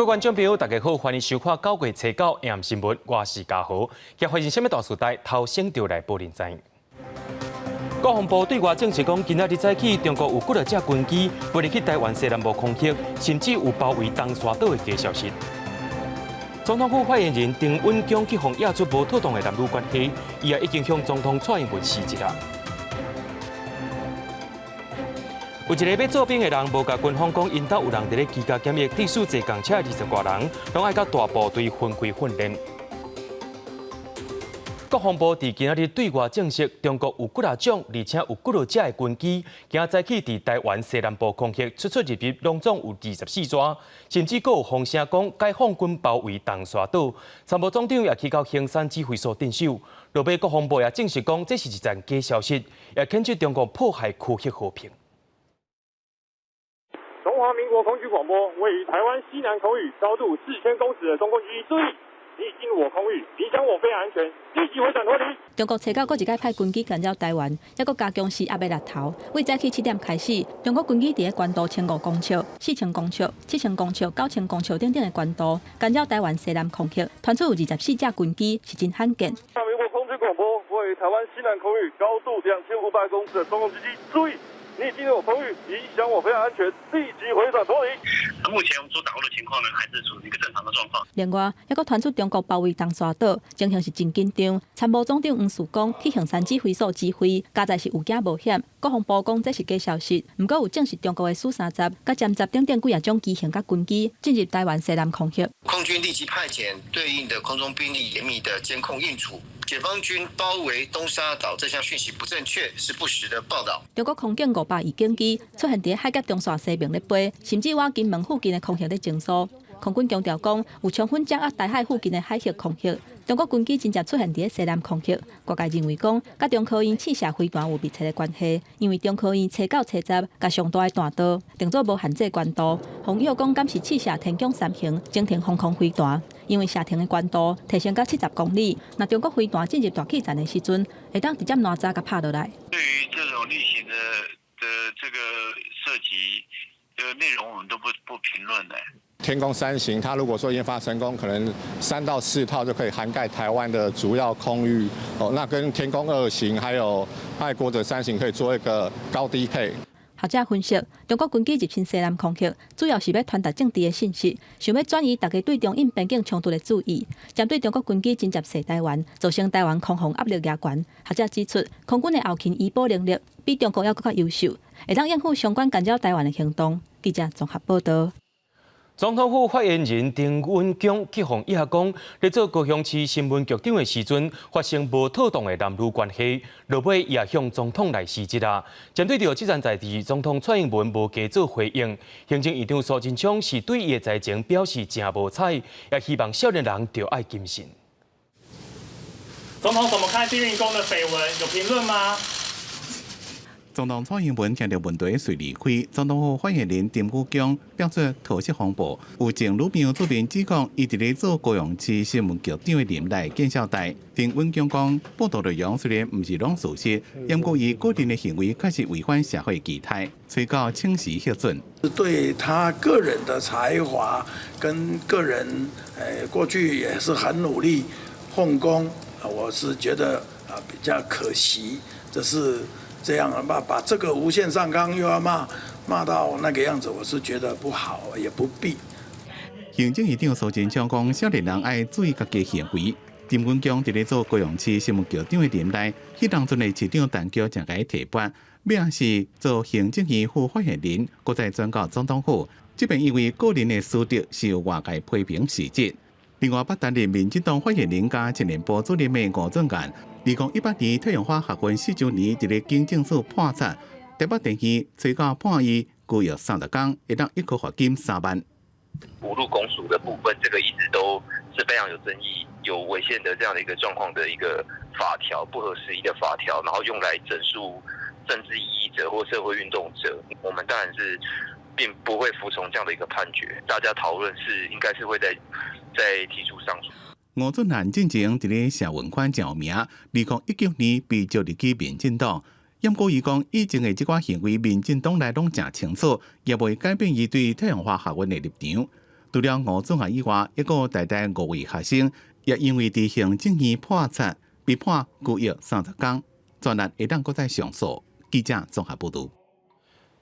各位觀眾朋友，大家好，歡迎收看9月初9暗新聞，我是嘉豪。今發生啥物大事代，頭先就來報恁知。國防部對外證實講，今仔日早起，中國有幾若隻軍機飛入去台灣西南部空域，甚至有包圍東沙島的假消息。總統府發言人陳允恭去予指出無妥當的男女關係，伊也已經向總統蔡英文辭職啦。有一个欲做兵的人，無共軍方講，𪜶兜有人佇咧居家檢疫，致使坐仝車20外人，攏愛佮大部隊分開訓練。國防部佇今仔日對外證實，中國有幾若種，而且有幾若隻的軍機，今仔早起佇台灣西南部空域出出入入，攏總有24逝，甚至閣有風聲講解放軍包圍東沙島。參謀總長也去到衡山指揮所鎮守。落尾國防部也證實講，這是一則假消息，也譴責中國破壞區域和平。中華民國空軍廣播，位於台灣西南空域，高度4000公尺的中共軍機，注意，你已進入我空域，影響我飛行安全，立即回轉脫離。中國初九閣一擺派軍機干擾台灣，猶閣加強施壓的力頭。對早起7點開始，中國軍機佇咧高度1500公尺、4000公尺、7000公尺、9000公尺等等的高度，干擾台灣西南空域，傳出有24架軍機，是真罕見。中華民國空軍廣播，位於台灣西南空域，高度2500公尺的中共軍機，注意，你已進入我空域，影響我飛行安全，立即回轉脫離。那目前我們所掌握的情況呢，還是處於一個正常的狀況。另外，猶閣傳出中國包圍東沙島，情形是真緊張。參謀總長黃樹光去衡山指揮所指揮，佳哉是有驚無險。國防部講這是假消息，毋過有證實中國的蘇30佮殲十等等幾若種機型佮軍機進入台灣西南空域。空軍立即派遣對應的空中兵力嚴密的監控應處。解放軍包圍東沙島這項訊息不正確，是不實的報道。中國空警500預警機出現佇海峽中線西面咧飛，甚至倚金門附近的空域咧穿梭。空軍強調講，有充分掌握台海附近的海域空域。中國軍機真正出現佇西南空域，外界認為講，佮中科院試射飛彈有密切的關係，因為中科院初九、初十共上大的彈道定做無限制高度，風約講敢是試射天弓三型中程防空飛彈，因為射程的高度提升到70公里，若中國飛彈進入大氣層的時陣，會當直接哪吒共拍落來。對於這種例行的這個射擊的內容，我們都不評論的。天弓三型，它如果說研發成功，可能3到4套就可以涵蓋台灣的主要空域。哦，那跟天弓二型還有愛國者三型可以做一個高低配。學者分析，中國軍機入侵西南空域，主要是欲傳達政治的信息，想欲轉移大家對中印邊境衝突的注意，針對中國軍機進入西台灣，造成台灣空防壓力加懸。學者指出，空軍的後勤醫保能力比中國猶閣較優秀，會當應付相關干擾台灣的行動。記者綜合報道。總統府發言人陳允恭去予指講，咧做高雄市新聞局長的時陣，發生無妥當的男女關係，落尾也向總統來辭職啊。針對著這件代誌，總統蔡英文無加做回應。行政院長蘇貞昌是對伊的才情表示誠無彩，也希望少年人著愛謹慎。總統怎麼看丁允恭的緋聞？有評論嗎？總統蔡英文聽著問題隨離開，總統府發言人陳宇恭表示桃色風暴，有前女朋友出面指控，伊佇咧做高雄市新聞局長的任內見笑代。陳允恭講，報道內容雖然毋是攏事實，毋過伊個人的行為確實違反社會期待，催告請辭核准。對他個人的才華跟個人，過去也是很努力奉公，我是覺得啊比較可惜，這是。這樣把這個無限上綱又要罵到那個樣子，我是覺得不好，也不必。行政院長蘇貞昌講，少年人愛注意家己行為。陳允恭佇咧做高雄市新聞局長的任內，彼當陣的市長陳菊誠共伊提拔，尾仔是做行政院副發言人，閣再轉到總統府。這擺因為個人的私德受外界批評辭職。另外，捌擔任民進黨發言人佮青年部主任的吳俊彥，2018年太陽花學運4週年，佇咧警政署判察，台北地院催告判伊拘役30工，會當一科罰金3萬。侮辱公署的部分，這個一直都是非常有爭議、有違憲的這樣的一個狀況的一個法條，不合時宜的法條，然後用來整肅政治異議者或社會運動者，我們當然是並不會服從這樣的一個判決。大家討論是應該是會再提出上訴。吳俊彥進前佇咧社運圈誠有名，2019年被召入去民進黨。毋過伊講以前的這寡行為，民進黨內攏誠清楚，也袂改變伊對太陽花學運的立場。除了吳祖愛以外，抑閣有台大五位學生，也因為佇行政院破產，被判拘役30工，專案會當閣再上訴。記者綜合報導。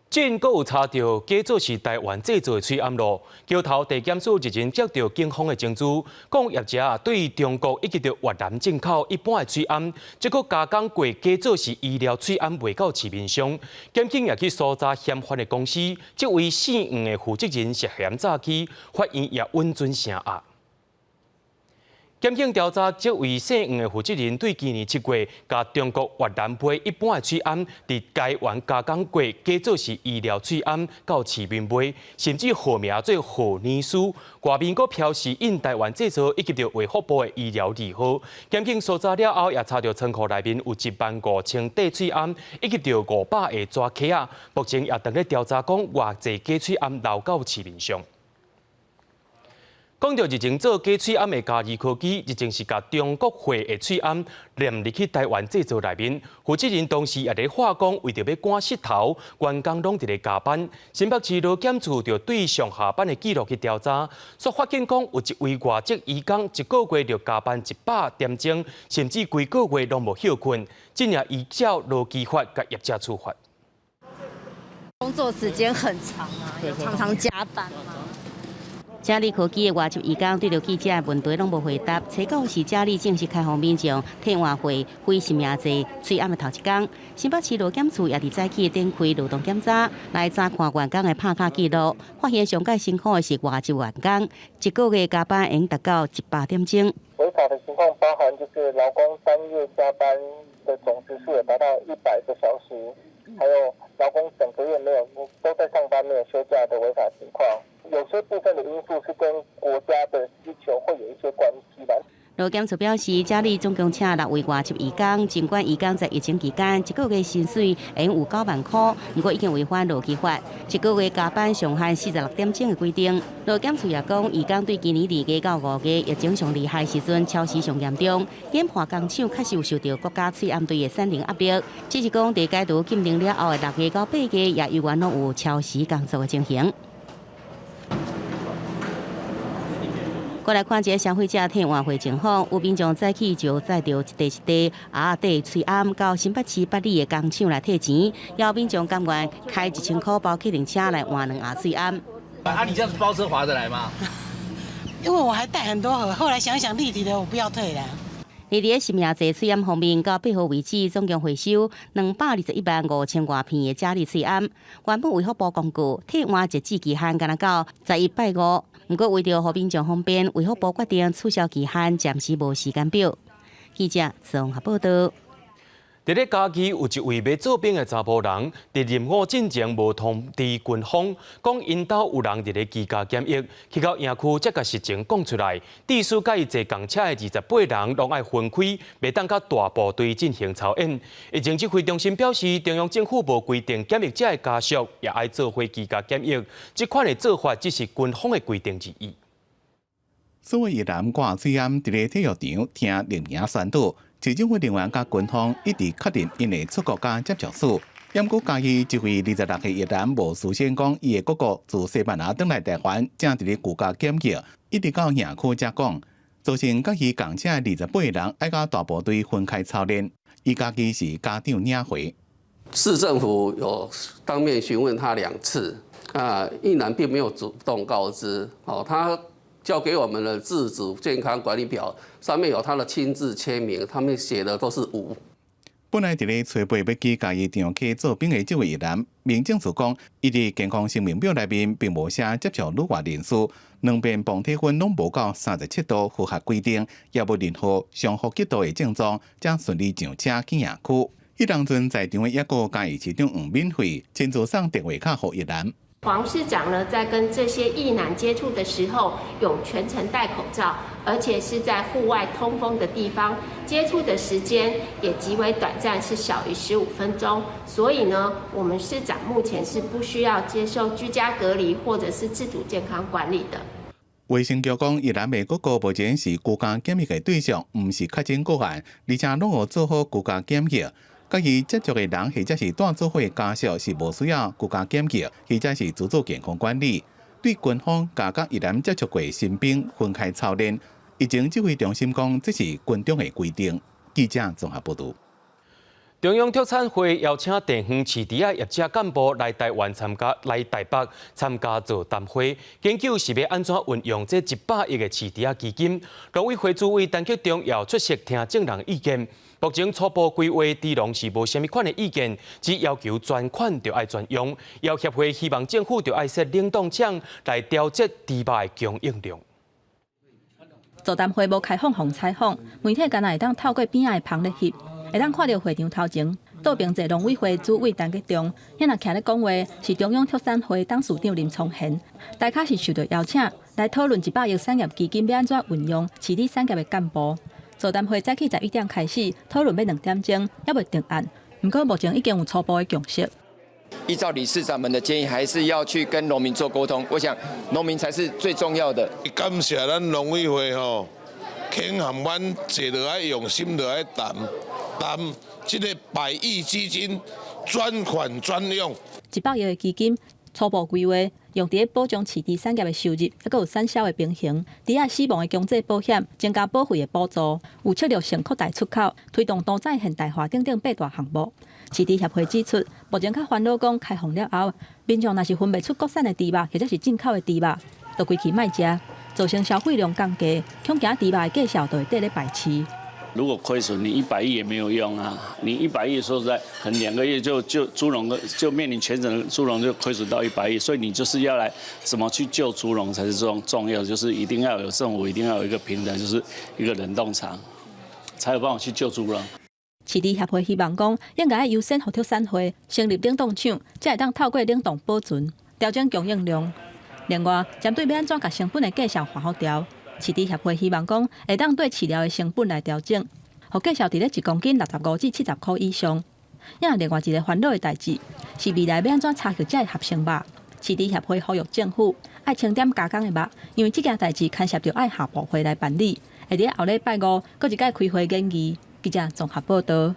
警閣有查著假做是台灣製造的喙罨露，橋頭地檢署日前接著警方的情資，講業者對中國以及著越南進口一般的喙罨，這閣加工過假做是醫療喙罨賣到市面上。檢警也去搜查嫌犯的公司，這位姓黃的負責人涉嫌詐欺，法院也允准聲押。檢警調查，這位姓黃的負責人對今年7月，共中國越南買一般的喙罨，佇台灣加工過，假做是醫療喙罨到市面賣，甚至號名做賀年書，外面閣標示印台灣製造以及著衛福部的醫療字號。檢警搜查了後，也查著倉庫內面有1萬5千塊喙罨，以及著500個紙殼仔。目前也正咧調查，講偌濟假喙罨流到市面上。講著日前做假喙罨的嘉義科技，日前是共中國貨的喙罨連入去台灣製造內面。負責人當時也佇話講，為著欲趕勢頭，員工攏佇咧加班。新北市勞檢處就對上下班的記錄去調查，煞發現講有一位外籍移工一個月就加班100點鐘，甚至規個月攏無歇睏，進而依照勞基法共業者處罰。工作時間很長啊，有常常加班嗎？嘉里科技的外籍移工對著記者的問題攏無回答。初九是嘉里正式開放民眾替換貨非實名制喙罨的頭一工。新北市勞檢處也佇早起展開勞動檢查，來查看員工的拍卡記錄，發現上蓋辛苦的是外籍員工，一個月加班會用達到100點鐘。違法的情況包含就是勞工單月加班的總時數有達到100個小時，還有勞工整個月沒有都在上班沒有休假的違法情況。有些部分的因素是跟國家的需求會有一些關係吧。勞檢處表示，嘉里總共請六位外籍移工，儘管移工在疫情期間一個月薪水會用有9萬箍，毋過已經違反勞基法，一個月加班上限46點鐘的規定。勞檢處也講，移工對今年2月到5月疫情上厲害時陣，超時上嚴重，研發工廠確實有受著國家喙罨隊的產能壓力。只是講，佇解除禁令了後的6月到8月，也猶原攏有超時工作的情形。過來看這个消費者替換貨情況，有民眾早起就載著一袋一袋餡仔底喙罨到新北市八里的工廠來退錢，也有民眾甘願開1000箍包客運車來換兩盒喙罨。啊，你這樣子包車划得來嗎？因為我還帶很多盒，後來想想立體的我不要退了。佇咧實名制喙罨方面，到8號為止，總共回收221萬5千外片的嘉里喙罨。原本衛福部公告退換截止期限，干焦到11拜五。毋過為著予民眾方便，衛福部決定取消期限，暫時無時間表。記者綜合報導。佇咧嘉義有一位欲做兵的查埔人，佇入伍進前無通知軍方，講𪜶兜有人佇咧居家檢疫，去到營區才共實情講出來。致使佮伊坐仝車的28人攏愛分開，袂當佮大部隊進行操演。疫情指揮中心表示，中央政府無規定檢疫者的家屬也愛做伙居家檢疫，這款的做法只是軍方的規定而已。所謂役男掛喙罨，佇咧體育場聽列營宣導。市政府人員佮軍方一直確認𪜶的出國佮接觸史。毋過嘉義這位26歲役男無事先講，伊的哥哥自西班牙轉來台灣，正佇咧居家檢疫，一直到營區才講，造成佮伊仝車的28人愛佮大部隊分開操練。伊家己是家長領回。市政府有當面詢問他兩次，啊，役男並沒有主動告知，哦，他交給我們的自主健康管理表上面有他的親自簽名，他們寫的都是無。本來佇咧初八欲去嘉義長溪做兵的這位役男，民政處講，伊佇健康聲明表內面並無寫接觸旅外人士，兩遍磅體溫攏無到37度，符合規定，也無任何上呼吸道的症狀，才順利上車去營區。彼當陣在場的抑閣有嘉義市長黃敏惠親自送電話卡予役男。黃市長呢，在跟這些役男接觸的時候，有全程戴口罩，而且是在戶外通風的地方，接觸的時間也極為短暫，是小於15分鐘。所以呢，我們市長目前是不需要接受居家隔離或者是自主健康管理的。衛生局講，役男的哥哥目前是居家檢疫的對象，毋是確診個案，而且攏有做好居家檢疫。佮伊接觸的人或者是蹛做伙家屬是無需要居家檢疫，或者是自主健康管理。對軍方共佮役男接觸過新兵分開操練。疫情指揮中心講，這是軍中的規定。記者綜合報導。中央畜產會邀請地方飼豬仔業者幹部來台灣參加，來台北參加座談會，研究是欲按怎運用這100億的飼豬仔基金。農委會主委陳吉仲也出席聽證人意見。目前初步規劃豬農是無啥物款的意見，只要求專款著愛專用。要協會希望政府著愛設冷凍廠來調節豬肉的供應量。座談會無開放予採訪，媒體干焦會當透過邊仔的棚咧翕。會當看著會場頭前，倒爿坐農委會主委陳吉仲，遐若徛咧講話是中央畜產會董事長林聰賢，大家是受著邀請來討論100億產業基金欲按怎運用，飼豬產業的幹部。座談會早起11點開始，討論欲2點鐘，猶未定案。毋過目前已經有初步的共識。依照理事長們的建議，還是要去跟農民做溝通。我想農民才是最重要的。感謝咱農委會吼，肯予阮坐落來用心落來談。談這个百億基金專款專用， 100億的基金初步規劃用佇咧保障飼豬產業的收入，猶閣有產銷的平衡，豬仔死亡的強制保險，增加保費的補助，有策略性擴大出口，推動屠宰現代化等等八大項目。飼豬協會指出，目前較煩惱講開放了後，民眾若是分袂出國產的豬肉或者是進口的豬肉，就規氣莫食，造成消費量降低，恐驚豬肉的價數就會綴咧敗市。如果虧損，你一百億也沒有用啊！你一百億說實在，可能2個月就豬農就面臨全省豬農就虧損到一百億，所以你就是要來怎麼去救豬農才是重重要，就是一定要有政府，一定要有一個平台，就是一個冷凍廠，才有辦法去救豬農。飼豬協會希望講，應該優先予畜產會成立冷凍廠，才會當透過冷凍保存調整供應量。另外，針對欲按怎共成本的價數緩好調。飼豬協會希望講，會當對飼料的成本來調整，予價數佇咧1公斤65至70箍以上。也另外一個煩惱的代誌，是未來欲按怎查核這的合成肉？飼豬協會呼籲政府愛清點加工的肉，因為這件代誌牽涉著愛下部會來辦理。會佇後禮拜五閣一擺開會研議。記者綜合報導。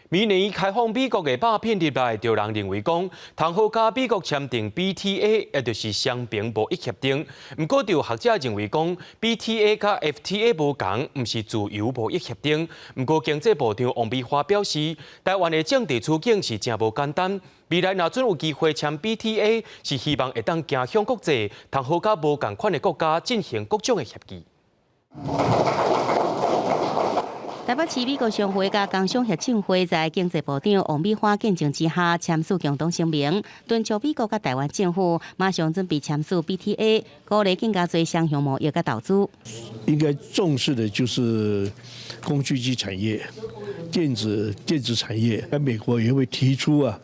明年開放美國的肉品入來，就有人認為講，通好佮美國簽訂 BTA，也就是雙邊貿易協定。毋過，就有學者認為講，BTA佮 FTA 無仝，毋是自由貿易協定。毋過，經濟部長王美花表示，台灣的政治處境是誠無簡單。未來若準有機會簽 BTA，是希望會當行向國際，通好佮無仝款的國家進行各種的協議。台北市美國商會佮工商協進會在經濟部長王美花見證之下簽署共同聲明，敦促美國佮台灣政府馬上準備簽署 BTA，鼓勵更加濟雙向貿易佮投資。應該重視的就是工具機產業、電子產業。那美國也會提出啊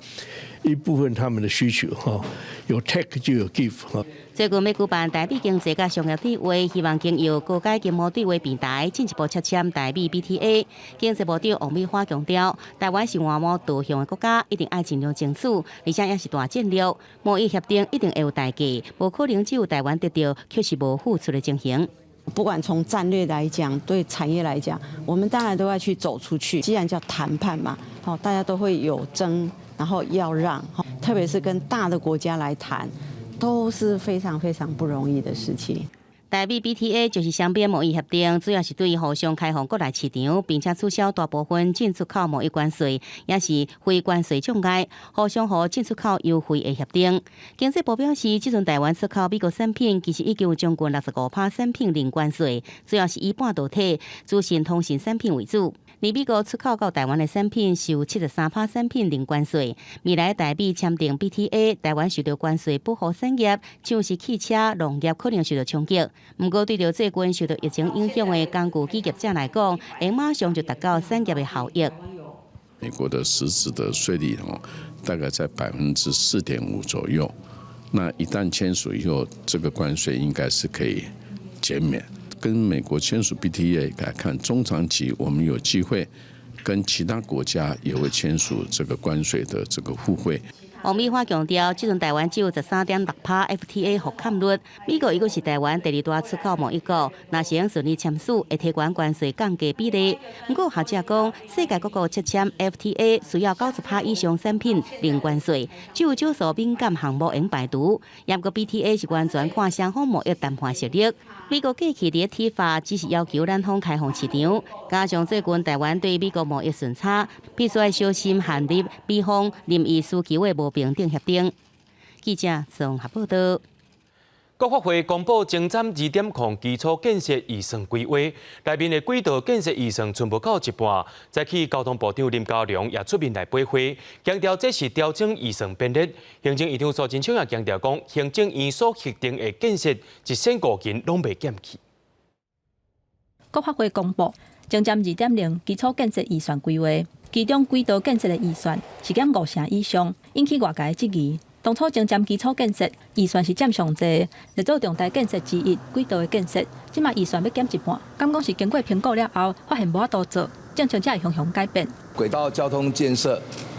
一部分他們的需求哈，有 take 就有 give 哈。最近欲舉辦台美經濟佮商業對話，希望經由高階經貿對話平台進一步洽簽台美 BTA。經濟部長王美花強調，台灣是外貿導向的國家，一定愛盡量爭取，而且也是大戰略。貿易協定一定會有代價，無可能只有台灣得著，卻是無付出的情形。不管從戰略來講，對產業來講，我們當然都要去走出去。既然叫談判嘛，好，大家都會有爭，然後要讓，特別是跟大的國家來談。都是非常非常不容易的事情。台美 BTA 就是雙邊貿易協定，主要是對互相開放國內市場，並且取消大部分進出口貿易關稅，也是非關稅障礙，互相予進出口優惠的協定。經濟部表示，這陣台灣出口美國產品，其實已經有將近65趴產品零關稅，主要是以半導體、資訊通信產品為主。而美國出口到台灣的產品，受73趴產品零關稅。未來台美簽訂 BTA，台灣受著關稅保護產業，像是汽車、農業可能受著衝擊。毋過，對著最近受著疫情影響的工具機業者來講，會馬上就達到產業的效益。美國的實質的稅率哦，大概在4.5%左右。那一旦簽署以後，這個關稅應該是可以減免。跟美國簽署 BTA 來看，中長期我們有機會跟其他國家也會簽署這個關稅的這個互惠。王美花強調，這陣台灣只有13.6%FTA 復勘率，美國猶閣是台灣第二大出口貿易國，若是順利簽署，會提懸關稅降低比例。毋過學者講，世界各國簽簽 FTA 需要90%以上產品零關稅，只有少數敏感項目會排除。毋過 BTA 是完全看雙方貿易談判實力。美國過去佇咧 TIFA 只是要求咱方開放市場，加上最近台灣對美國貿易順差，必須愛小心陷入美方任意需求的無平等協定。記者綜合報道。國發會公布前瞻2.0基礎建設預算規劃，內面的軌道建設預算賰無夠一半。早起交通部長林佳龍也出面來陪會，強調這是調整預算編列。行政院長蘇貞昌也強調講，行政院所核定的建設一仙五銀攏袂減去。國發會公布前瞻2.0基礎建設預算規劃，其中軌道建設的預算是減五成以上，引起外界質疑。當初前瞻基礎建設預算是佔上濟，列做重大建設之一，軌道的建設，這馬預算欲減一半，敢講是經過評估了後，發現無法度做，政策才會雄雄改變。軌道交通建設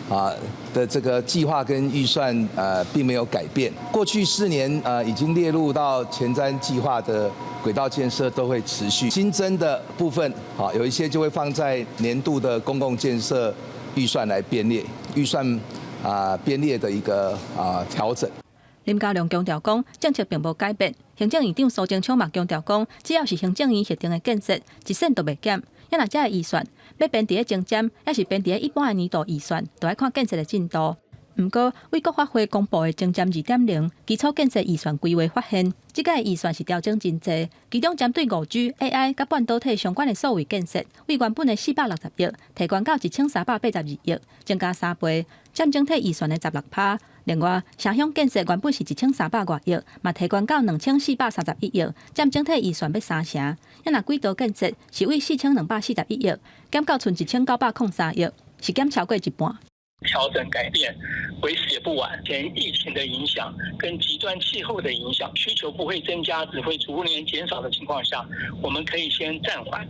啊的這個計劃跟預算並沒有改變。過去4年已經列入到前瞻計劃的軌道建設都會持續，新增的部分啊有一些就會放在年度的公共建設預算來編列預算。啊，編列的一個啊調整。林佳龍強調講，政策並無改變。行政院長蘇貞昌嘛強調講，只要是行政院核定的建設，一仙都袂減。啊若這个預算欲編佇咧前瞻，抑是編佇咧一般的年度預算，都愛看建設的進度。毋過，對國發會公布的前瞻2.0基礎建設預算規劃發現，這個預算是調整真濟，其中針對5G、AI佮半導體相關的數位建設，對原本的460億提懸到1382億，增加3倍，佔整體預算的16%。另外，城鄉建設原本是1300外億，嘛提懸到2431億，佔整體預算欲三成。啊若軌道建設是對4241億，減到賰1903億，是減超過一半。調整改變，為時也不晚。前疫情的影響跟極端氣候的影響，需求不會增加，只會逐年減少的情況下，我們可以先暫緩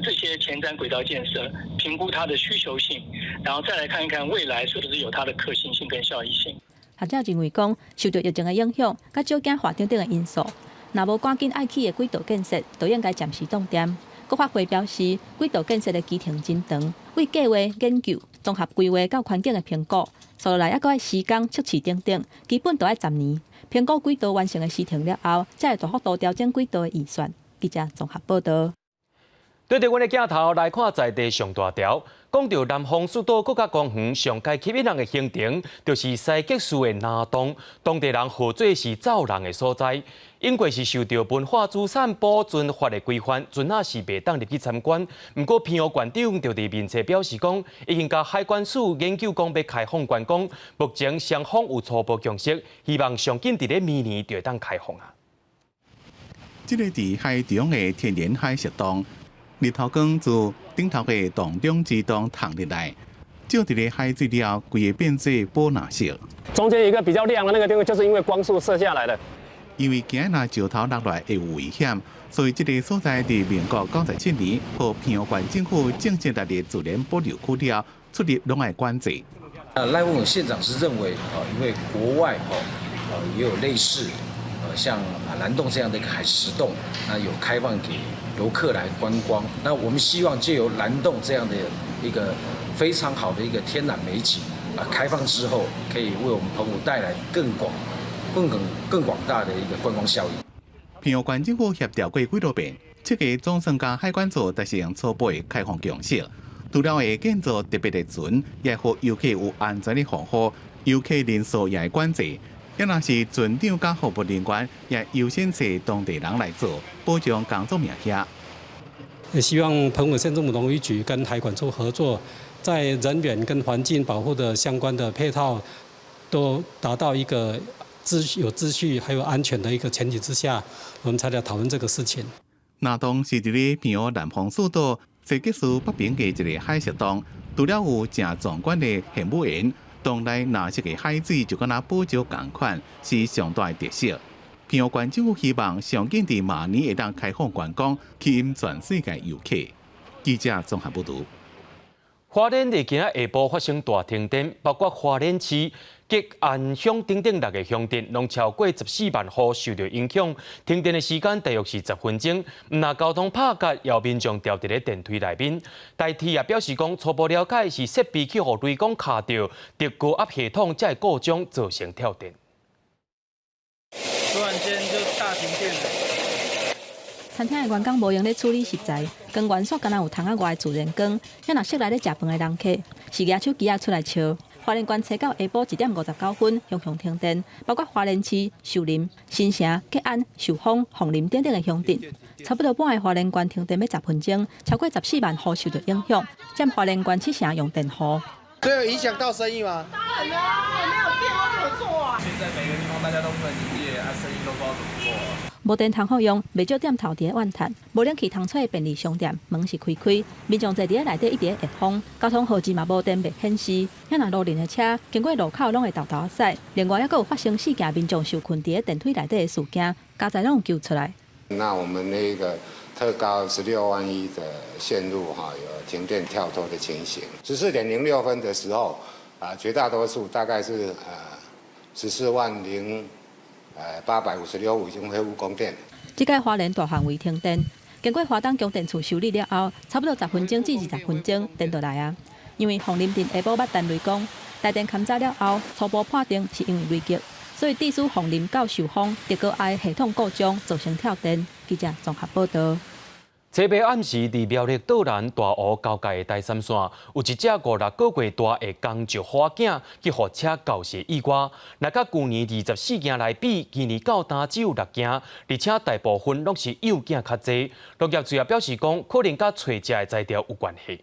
這些前瞻軌道建設，評估它的需求性，然後再來看一看未來是不是有它的可行性跟效益性。學者認為講，受著疫情的影響，佮少子化等等的因素，若無趕緊愛起的軌道建設，就應該暫時凍定。國發會表示，軌道建設的期程真長，對計劃研究、綜合規劃到環境的評估，紲落來猶閣愛時工測試等等，基本都愛10年。評估軌道完成的時程了後，才會大幅度調整軌道的預算。記者綜合報道。對著阮的鏡頭來看，在地上大條，講著南方四島國家公園上該吸引人的行程，就是西激樹的藍洞，當地人號做是走人的所在。因為是受著文化資產保存法的規範，船仔是袂當入去參觀。毋過澎湖縣長就佇面冊表示講，已經佮海關署研究講欲開放觀光，目前雙方有初步共識，希望上緊佇咧明年就會當開放啊。這个佇海中的天然海蝕洞，日頭光自頂頭的洞中之洞透入來，照佇咧海水了，規个變做寶藍色。中間一個比較亮的那個地方，就是因為光束射下來的。因為驚若石頭落來會有危險，所以這个所在佇民國97年，予澎湖縣政府正式列入自然保留區了，出入攏愛管制。賴文縣長是認為，啊，因為國外哦，也有類似，像藍洞這樣的一個海蝕洞，那有開放給遊客來觀光。那我們希望借由藍洞這樣的一個非常好的一個天然美景，啊，開放之後，可以為我們澎湖帶來更廣、更廣、更廣大的一個觀光效益。澎湖縣政府協調過幾多遍，這個總算佮海關署達成初步的開放共識。除了會建造特別的船，也予遊客有安全的防護，遊客人數也會管制。抑若是船長佮服務人員，也優先揣當地人來做，保障工作名聲。也希望澎湖縣政府農漁局跟海管處合作，在人員跟環境保護的相關的配套，都達到一個秩序、有秩序還有安全的一個前提之下，我們才來討論這個事情。藍洞是佇咧澎湖南方四島西激樹北邊的一個海蝕洞，除了有誠壯觀的玄武岩，洞內藍色的海水就敢若寶石仝款，是上大的特色。澎湖縣政府希望上緊佇明年會當開放觀光，吸引全世界遊客。記者綜合報導。花蓮佇今仔下晡發生大停電，包括花蓮市、吉安鄉等等六个鄉鎮，攏超過14萬戶受著影響。停電的時間大約是10分鐘，毋但交通拍結，也有民眾牢佇咧電梯內面。台鐵也表示講，初步了解是設備去予雷管卡著，特高壓系統才會故障造成跳電。突然間就大停電了。餐廳的員工無閒咧處理食材，光源線敢若有窗仔外的自然光，遐若室內咧食飯的人客是舉手機仔出來笑。花蓮縣初九下晡1點59分，鄉鄉停電，包括花蓮市、秀林、新城、吉安、壽豐、鳳林等等的鄉鎮。差不多半个花蓮縣停電欲10分鐘，超過14萬戶受著影響，佔花蓮縣七成用電戶。這有影響到生意嗎？當然啦，沒有電我怎麼做啊？現在每個地方大家都不能營業，啊，生意都不知道怎麼做。無電通好用，袂少店頭佇咧怨嘆。無冷氣通吹的便利商店門是開開，民眾坐佇咧內底一直咧熱風，交通號誌嘛無電袂顯示。遐若路人的車經過路口攏會沓沓仔駛。另外，猶閣有發生四件民眾受困佇咧電梯內底的事件，佳哉攏有救出來。那我們那個特高16萬一的線路哈，有停電跳脫的情形。14點06分的時候，啊，絕大多數大概是14萬零856戶已經恢復供電。這擺花蓮大範圍停電，經過花東供電處修理了後，差不多10分鐘至20分鐘電就來啊。因為鳳林鎮下晡捌彈雷公，台電勘查了後，初步判定是因為雷擊，所以致使鳳林到壽豐特高壓系統故障，造成跳電。記者綜合報道。這禮暗時，佇苗栗道南大湖交界的台三線，有一隻5、6個月大的公石虎仔去予車鉤死意外。若佮舊年24件來比，今年到今只有六件，而且大部分攏是幼囝較濟。農業處也表示講，可能佮揣食的材料有關係。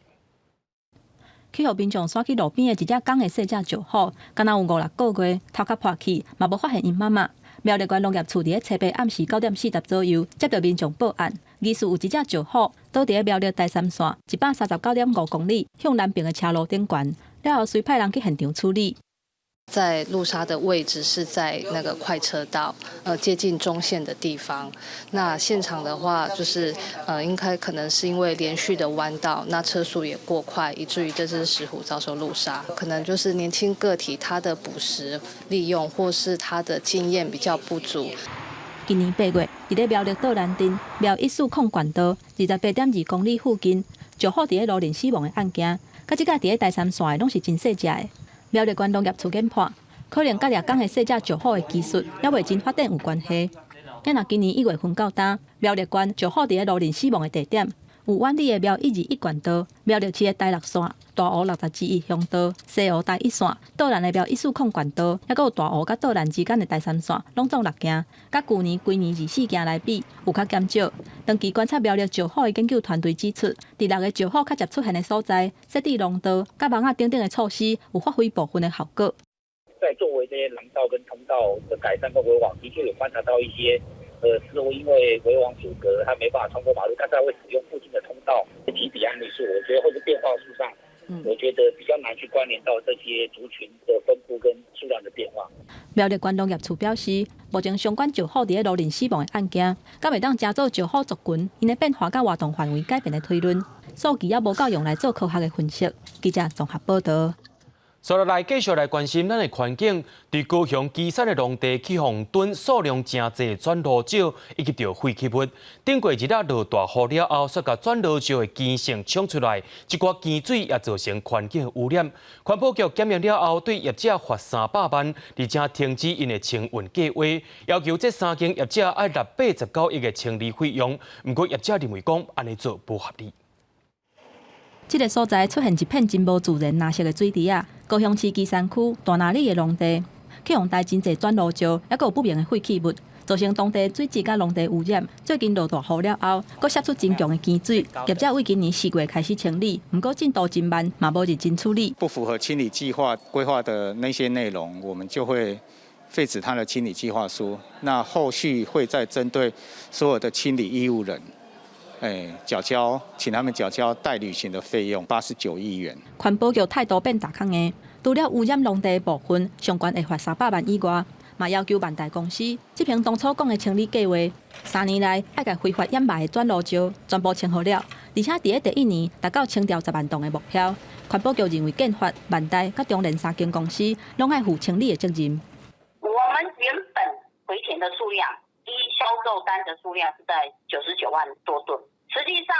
去予民眾徙去路邊的一隻公的細隻石虎，敢若有5、6個月，頭殼破去，嘛無發現𪜶媽媽。苗栗縣農業處佇咧初八暗時9點40左右，接著民眾報案，疑似有一隻石虎倒佇咧苗栗台三線139.5公里向南邊的車路頂懸，了後隨派人去現場處理。在路殺的位置是在那個快車道，接近中線的地方。那現場的話，就是應該可能是因為連續的彎道，那車速也過快，以至於這隻石虎遭受路殺。可能就是年輕個體他的捕食利用，或是他的經驗比較不足。今年8月，佇咧苗栗道南鎮苗一四空管道28.2公里附近，石虎佇咧路面死亡的案件，佮這擺佇咧台三線的攏是真細隻的。苗栗縣農業處研判，可能佮掠公的細隻石虎的技術猶未真發展有關係。若今年1月份到今，苗栗縣石虎佇咧路面死亡的地點，有苑裡的苗121縣道、苗栗市的台六線、大湖60之1鄉道、西湖台一線、道南的苗140縣道，猶閣有大湖佮道南之間的台三線，攏總六件，佮舊年規年24件來比，有較減少。長期觀察苗栗石虎的研究團隊指出，佇六个石虎較捷出現的所在，設置廊道、佮網仔等等的措施，有發揮部分的效果。在作為這些廊道跟通道的改善跟圍網，的確有觀察到一些，似乎因為圍網阻隔，它沒辦法通過馬路，但是它會使用附近的通道。幾筆案例數，我覺得或者變化數上，我覺得比較難去關聯到這些族群的分布跟數量的變化。苗栗縣農業處表示，目前相關石虎佇咧路面死亡的案件，敢會當成做石虎族群𪜶的變化佮活動範圍改變的推論，數據猶無夠用來做科學的分析。記者綜合報道。接落來繼續來關心咱的環境，佇高雄旗山的農地去予囤數量誠濟轉蘆石以及著廢棄物。頂過日仔落大雨了後，煞共轉蘆石的堅性沖出來，這寡堅水也造成環境污染。環保局檢驗了後，對業者罰300萬，而且停止𪜶的清運計劃，要求這三間業者愛納89億的清理費用。毋過業者認為講按呢做無合理。這個所在出現一片真無自然藍色的水池仔，高雄市旗山區大拿里的農地，去予岱真濟轉蘆石，猶閣有不明的廢棄物，造成當地水質佮農地污染。最近落大雨了後，閣釋出真強的堅水，業者為今年4月開始清理，毋過進度真慢，嘛無認真處理。不符合清理計劃規劃的那些內容，我們就會廢止他的清理計劃書。那後續會再針對所有的清理義務人。繳交，請他們繳交代履行的費用89億元。環保局態度變大較硬，除了污染農地的部分，上懸會罰300萬以外，嘛要求萬大公司執行當初講的清理計劃，3年內愛共非法掩埋的轉爐石全部清好了，而且佇咧第一年達到清掉10萬噸的目標。環保局認為建發、萬大佮中聯三間公司攏愛負清理的責任。我們原本回填的數量，依銷售單的數量是在99萬多噸，實際上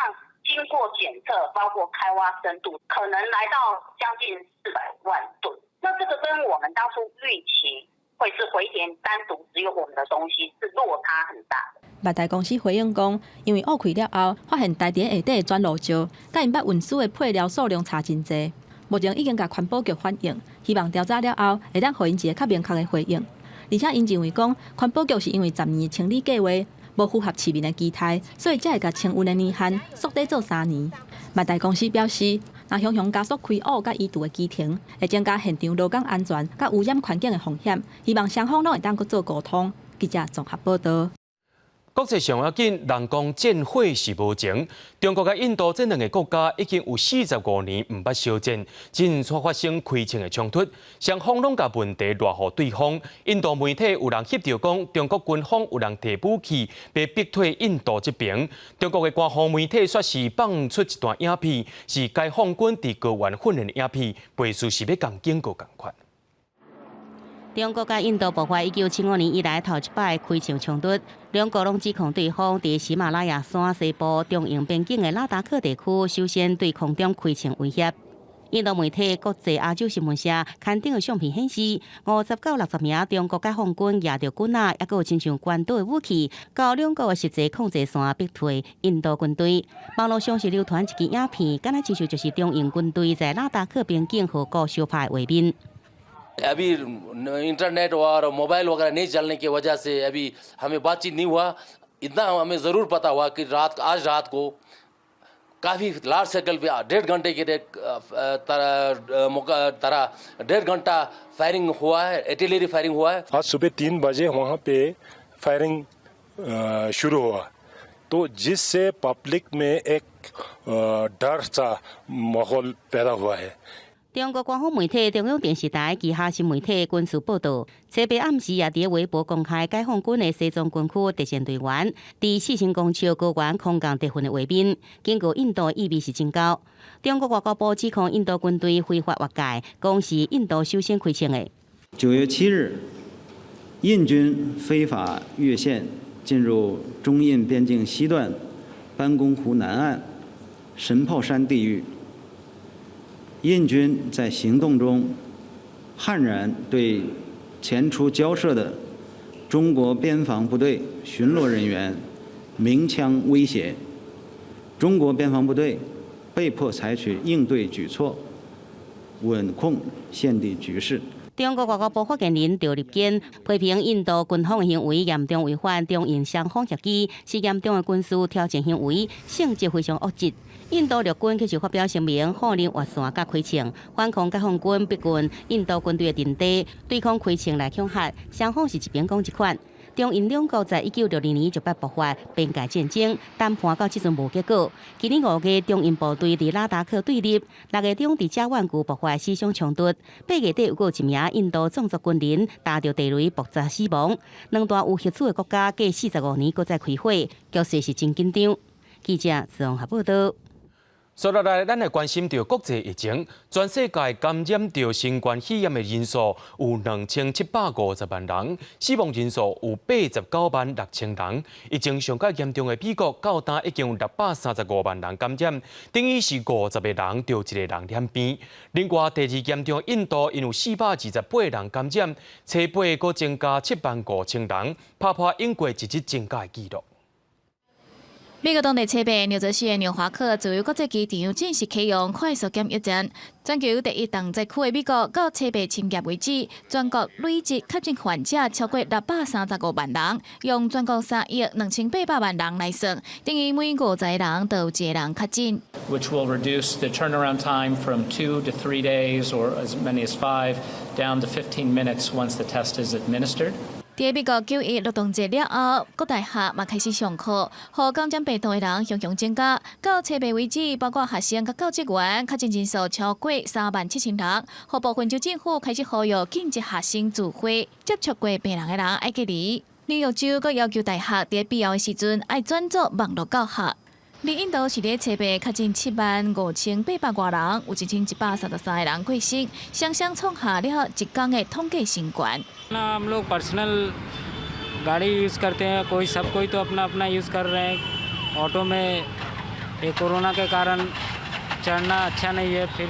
經過檢測，包括開挖深度，可能來到將近400萬噸。那這個跟我們當初預期會是回填單獨只有我們的東西，是落差很大的。萬大公司回應講，因為挖開了後，發現埋佇下底的轉爐石，佮𪜶捌運輸的配料數量差真濟。目前已經共環保局反映，希望調查了後，會當予𪜶一個較明確的回應。而且𪜶認為講，環保局是因為10年的清理計劃無符合市民的期待，所以才會共清運的年限縮短做3年。萬大公司表示，若雄雄加速開挖佮移除的工程，會增加現場勞工安全佮污染環境的風險，希望雙方攏會當閣做溝通。記者綜合報導。國際上要緊，人講戰火是無情。中國佮印度這兩個國家已經有45年毋捌相戰，真少發生開槍的衝突，雙方攏共問題賴予對方。印度媒體有人翕著講，中國軍方有人提武器，欲逼退印度這邊。中國的官方媒體煞是放出一段影片，是解放軍佇高原訓練的影片，背書是欲共警告仝款。中國佮印度爆發1975年以來頭一擺開槍衝突，兩國攏指控對方佇喜馬拉雅山西部中印邊境的拉達克地區，首先對空中開槍威脅。印度媒體國際亞洲新聞社刊登的相片顯示，50到60名中國解放軍攑著棍仔，抑閣有親像關刀的武器，到兩國的實際控制線逼退印度軍隊。網路上是流傳一支影片，敢若親像就是中印軍隊在拉達克邊境河谷相拍的畫面。 अभी इंटरनेट और मोबाइल वगैरह नहीं चलने की वजह से अभी हमें बातचीत नहीं हुआ। इतना हमें ज़रूर पता हुआ कि रात आज रात को काफ़ी लार्ज सर्कल पे 1.5 घंटे के तरह 1.5 घंटा फायरिंग हुआ है, आर्टिलरी फायरिंग हुआ है। आज सुबह 3 बजे वहाँ पे फायरिंग शुरू हुआ, तो जिससे पब्लिक में एक डर सा माहौल पैदा हुआ है। 中國官方媒體中央電視台旗下新媒體軍事報導，初八暗時也佇微博公開解放軍的西藏軍區特戰隊員佇4000公尺高原空降特訓的畫面，警告印度意味是真高。中國外交部指控印度軍隊非法越界，講是印度首先開槍的。9月7日，印軍非法越線進入中印邊境西段班公湖南岸神炮山地域。印軍在行動中悍然對前出交涉的中國邊防部隊巡邏人員鳴槍威脅，中國邊防部隊被迫採取應對舉措，穩控現地局勢。中國外交部發言人趙立堅批評印度軍方的行為嚴重違反中印雙方協議，是嚴重的軍事挑戰行為，性質非常惡質。印度陸軍卻是發表聲明，否認越線佮開槍，反控解放軍逼近印度軍隊的陣地，對空開槍來恐嚇，雙方是一邊講一款。中印兩國在1962年就捌爆發邊界戰爭，談判到這陣無結果。今年5月，中印部隊佇拉達克對立，6月中佇加萬區爆發死傷衝突，8月底又閣有一名印度藏族軍人踏著地雷爆炸死亡。兩大有核子的國家隔45年閣再開火，局勢是真緊張。記者綜合報導。接落來，咱來關心著國際疫情，全世界感染著新冠肺炎的人數有2750萬人，死亡人數有89萬6千人。疫情上較嚴重的美國，到今已經有635萬人感染，等於是50個人就一個人染病。另外，第二嚴重印度，𪜶有428人感染，初八閣增加7萬5千人，拍破英國一日增加的紀錄。美國當地初八，紐澤西的紐華克自由國際機場正式啟用快速檢疫站。全球第一重災區的美國，到初八深夜為止，全國累計確診患者超過635萬人，用全國3億2800萬人來算，等於每50個人就有一個人確診。 Which will reduce the turnaround time from 2 to 3 days or as many as 5 down to 15 minutes once the test is administered. 佇美國9·11勞動節了後，各大學嘛開始上課，予感染病毒的人雄雄增加。到初八為止，包括學生佮教職員，確診人數超過37,000人。予部分州政府開始呼籲禁止學生聚會，接觸過病人的人愛隔離。紐約州閣要求大學佇必要的時陣愛轉做網路教學。佇印度是咧初八確診75,800外人，有1133個人過身，雙雙創下了一工的統計新高。那हम लोग पर्सनल गाड़ी यूज़ करते हैं, कोई सब कोई तो अपना अपना यूज़ कर रहे हैं। ऑटो में ये कोरोना के कारण चढ़ना अच्छा नहीं है। फिर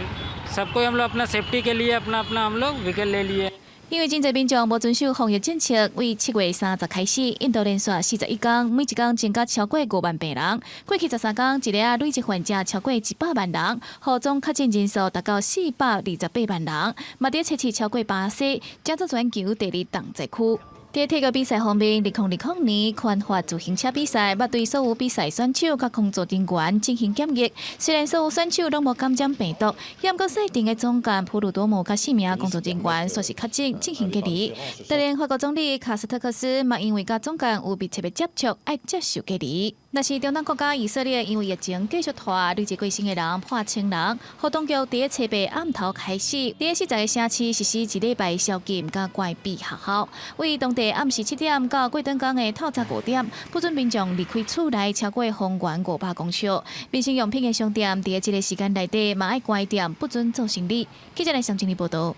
सब कोई हम लोग अपना सेफ्टी के लिए अपना अपना हम लोग व्हीकल ले लिए。因為真濟民眾無遵守防疫政策，為7月30開始，印度連續41工，每一工增加超過5萬病人。過去13工，一日累計患者超過100萬人，予總確診人數達到428萬人，嘛佇測試超過巴西，成做全球第二重災區。佇體育比賽方面，2020年寬法自行車比賽，捌對所有比賽選手佮工作人員進行檢疫。雖然所有選手攏無感染病毒，毋過賽程的總監普魯多姆佮四名工作人員煞是確診進行隔離。就連法國總理卡斯特克斯嘛，因為佮總監有密切的接觸，愛接受隔離。若是中東國家以色列，因為疫情繼續拖，累計過身的人破千人。予當局佇初八暗頭開始，佇40個城市實施一禮拜宵禁佮關閉學校。為當地暗時7點到過轉工的透早5點，不准民眾離開厝內超過方圓500公尺。民生用品的商店佇這个時間內底嘛愛關店，不准做生意。記者來上整理報導。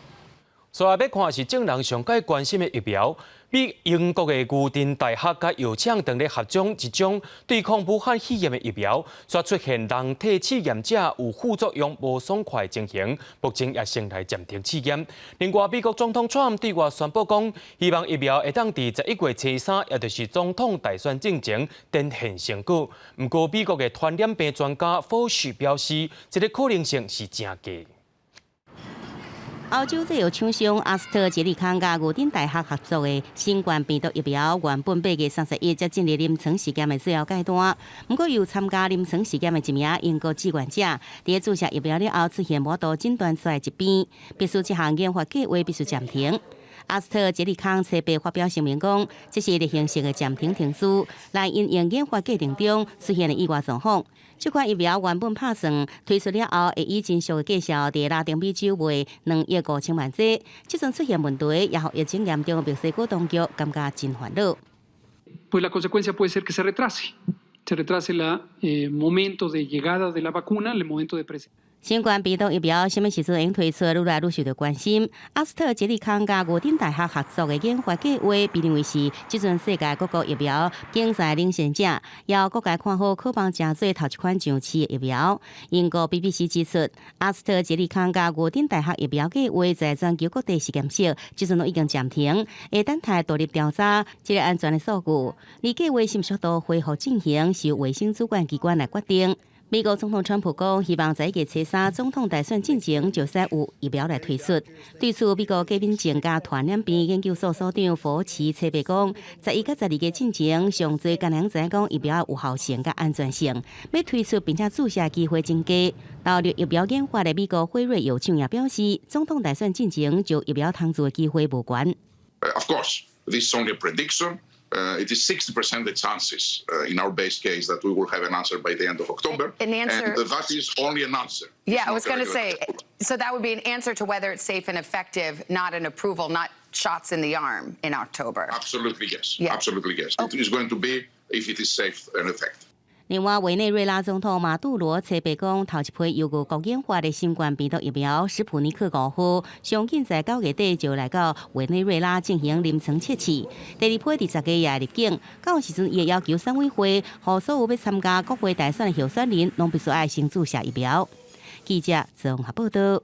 所以欲看是眾人上蓋關心的疫苗，比英國的牛津大學佮藥廠當咧合作一種對抗武漢肺炎的疫苗，煞出現人體試驗者有副作用無爽快情形，目前也先來暫停試驗。另外，美國總統川普對外宣布講，希望疫苗會當佇11月初3，也就是總統大選進前展現成果。毋過，美國的傳染病專家福奇表示，這个可能性是誠低。歐洲製藥廠商阿斯特捷利康佮牛津大學合作的新冠病毒疫苗，原本8月31才進入臨床試驗的最後階段。毋過，有參加臨床試驗的一名英國志願者，佇注射疫苗了後出現無法度診斷出來疾病，必須這項研發計劃必須暫停。阿斯特捷利康初八發表聲明講，這是例行性的暫停程序，來因應研發過程中出現的意外狀況。這款疫苗原本拍算推出了後，會以真俗的價數佇拉丁美洲賣2億5千萬劑，這陣出現問題，也予疫情嚴重的墨西哥當局感覺真煩惱。 Pues la consecuencia puede ser que se retrase, se retrase la momento de llegada de la vacuna, el momento de presencia. 新冠病毒疫苗啥物時陣會推出，愈來愈受到關心。阿斯特捷利康佮牛津大學合作的研發計劃，被認為是這陣世界各國疫苗競賽領先者，也予各界看好可望成做頭一款上市的疫苗。英國 BBC 指出，阿斯特捷利康佮牛津大學疫苗計劃在全球各地實驗室，這陣攏已經暫停，會等待獨立調查這个安全的數據。而計劃是毋是都恢復進行，是由衛生主管機關來決定。美國總統川普講，希望11月初3總統大選進前就使有疫苗來推出。對此，美國過敏症佮傳染病研究所所長福奇初八講，11佮12月進前，上濟敢若知影講疫苗有效性佮安全性，欲推出並且注射機會真低。投入疫苗研發的美國輝瑞藥廠也表示，總統大選進前就疫苗通做的機會無懸。 Of course, this is only a prediction. It is 60% the chances in our base case that we will have an answer by the end of October. An answer. And that is only an answer. Yeah, I was going to say, so that would be an answer to whether it's safe and effective, not an approval, not shots in the arm in October. Absolutely, yes. Absolutely, yes. It is going to be if it is safe and effective. 另外，委內瑞拉總統馬杜羅初八講，頭一批由俄國研發的新冠病毒疫苗史普尼克5號，上緊在9月底就來到委內瑞拉進行臨床測試。第二批佇10月也入境，到時陣伊會要求選委會，予所有欲參加國會大選的候選人，攏必須愛先注射疫苗。記者綜合報道。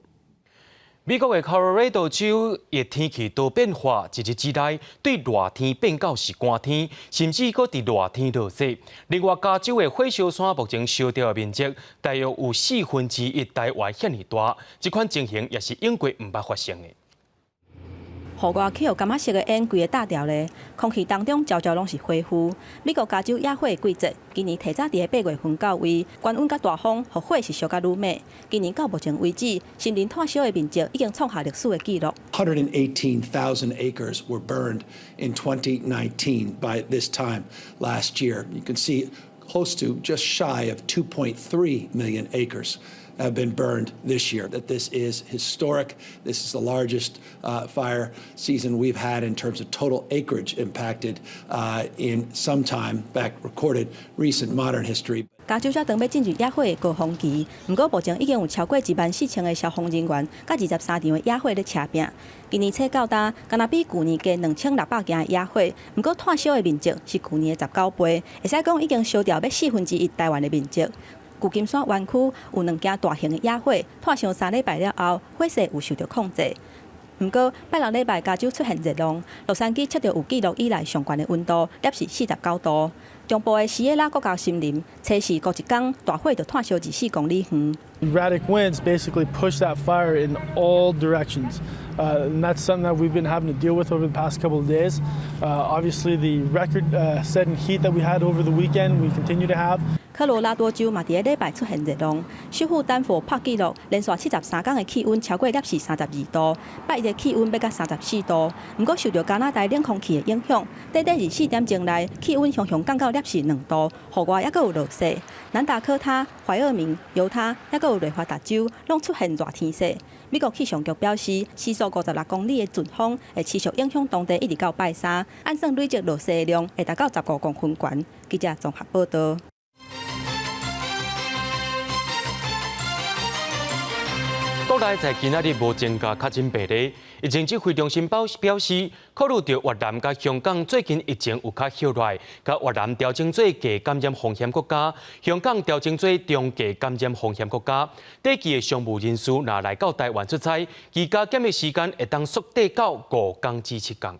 美國的科羅拉多州的天氣多變化，一日之內對熱天變到是寒天，甚至閣佇熱天落雪。另外，加州的火燒山目前燒著的面積大約有1/4台灣遐爾大，這款情形也是永過毋捌發生的。戶外去予柑仔色的煙規个罩牢咧，空氣當中焦焦攏是火灰。美國加州野火的季節，今年提早佇咧8月份到位，高溫佮大風，予火勢燒甲愈猛。今年到目前為止，森林炭燒的面積已經創下歷史的紀錄。 118,000 acres were burned in 2019 by this time last year. You can see close to just shy of 2.3 million acres have been burned this year. That this is historic. This is the largest fire season we've had in terms of total acreage impacted in some time, in fact, recorded recent modern history. 加州才當欲進入野火的高峰期，毋過目前已經有超過14,000个消防人員，佮23場的野火咧車拚。今年初到今，敢若比舊年加2600件的野火，毋過炭燒的面積是舊年的19倍，會使講已經燒掉欲1/4台灣的面積。舊金山灣區有兩件大型的野火，炭燒3禮拜了後，火勢有受著控制。毋過拜六禮拜加州出現熱浪，洛杉磯測著有記錄以來上懸的溫度，攝氏49度。中部的西耶拉國家森林，初四過一工大火就炭燒24公里遠。 Erratic winds basically push that fire in all directions, and that's something that we've been having to deal with over the past couple of days. Obviously, the record-setting heat that we had over the weekend, we continue to have. 科羅拉多州嘛，佇咧禮拜出現熱浪，首府丹佛破紀錄，連續73工的氣溫超過攝氏32度，拜一的氣溫欲到34度。毋過受著加拿大冷空氣的影響，短短24點鐘內氣溫雄雄降到攝氏2度，戶外猶閣有落雪。南達科他、懷俄明、猶他，猶閣有內華達州，攏出現熱天時。美國氣象局表示，時速56公里的陣風會持續影響當地，一直到拜三，按算累積落雪的量會達到15公分懸。記者綜合報導。國內在今仔日無增加確診病例，疫情指揮中心表示，考慮著越南佮香港最近疫情有較歇落來，共越南調整做低感染風險國家，香港調整做中低感染風險國家。短期的商務人士若來到台灣出差，居家檢疫時間會當縮短到5工至7工。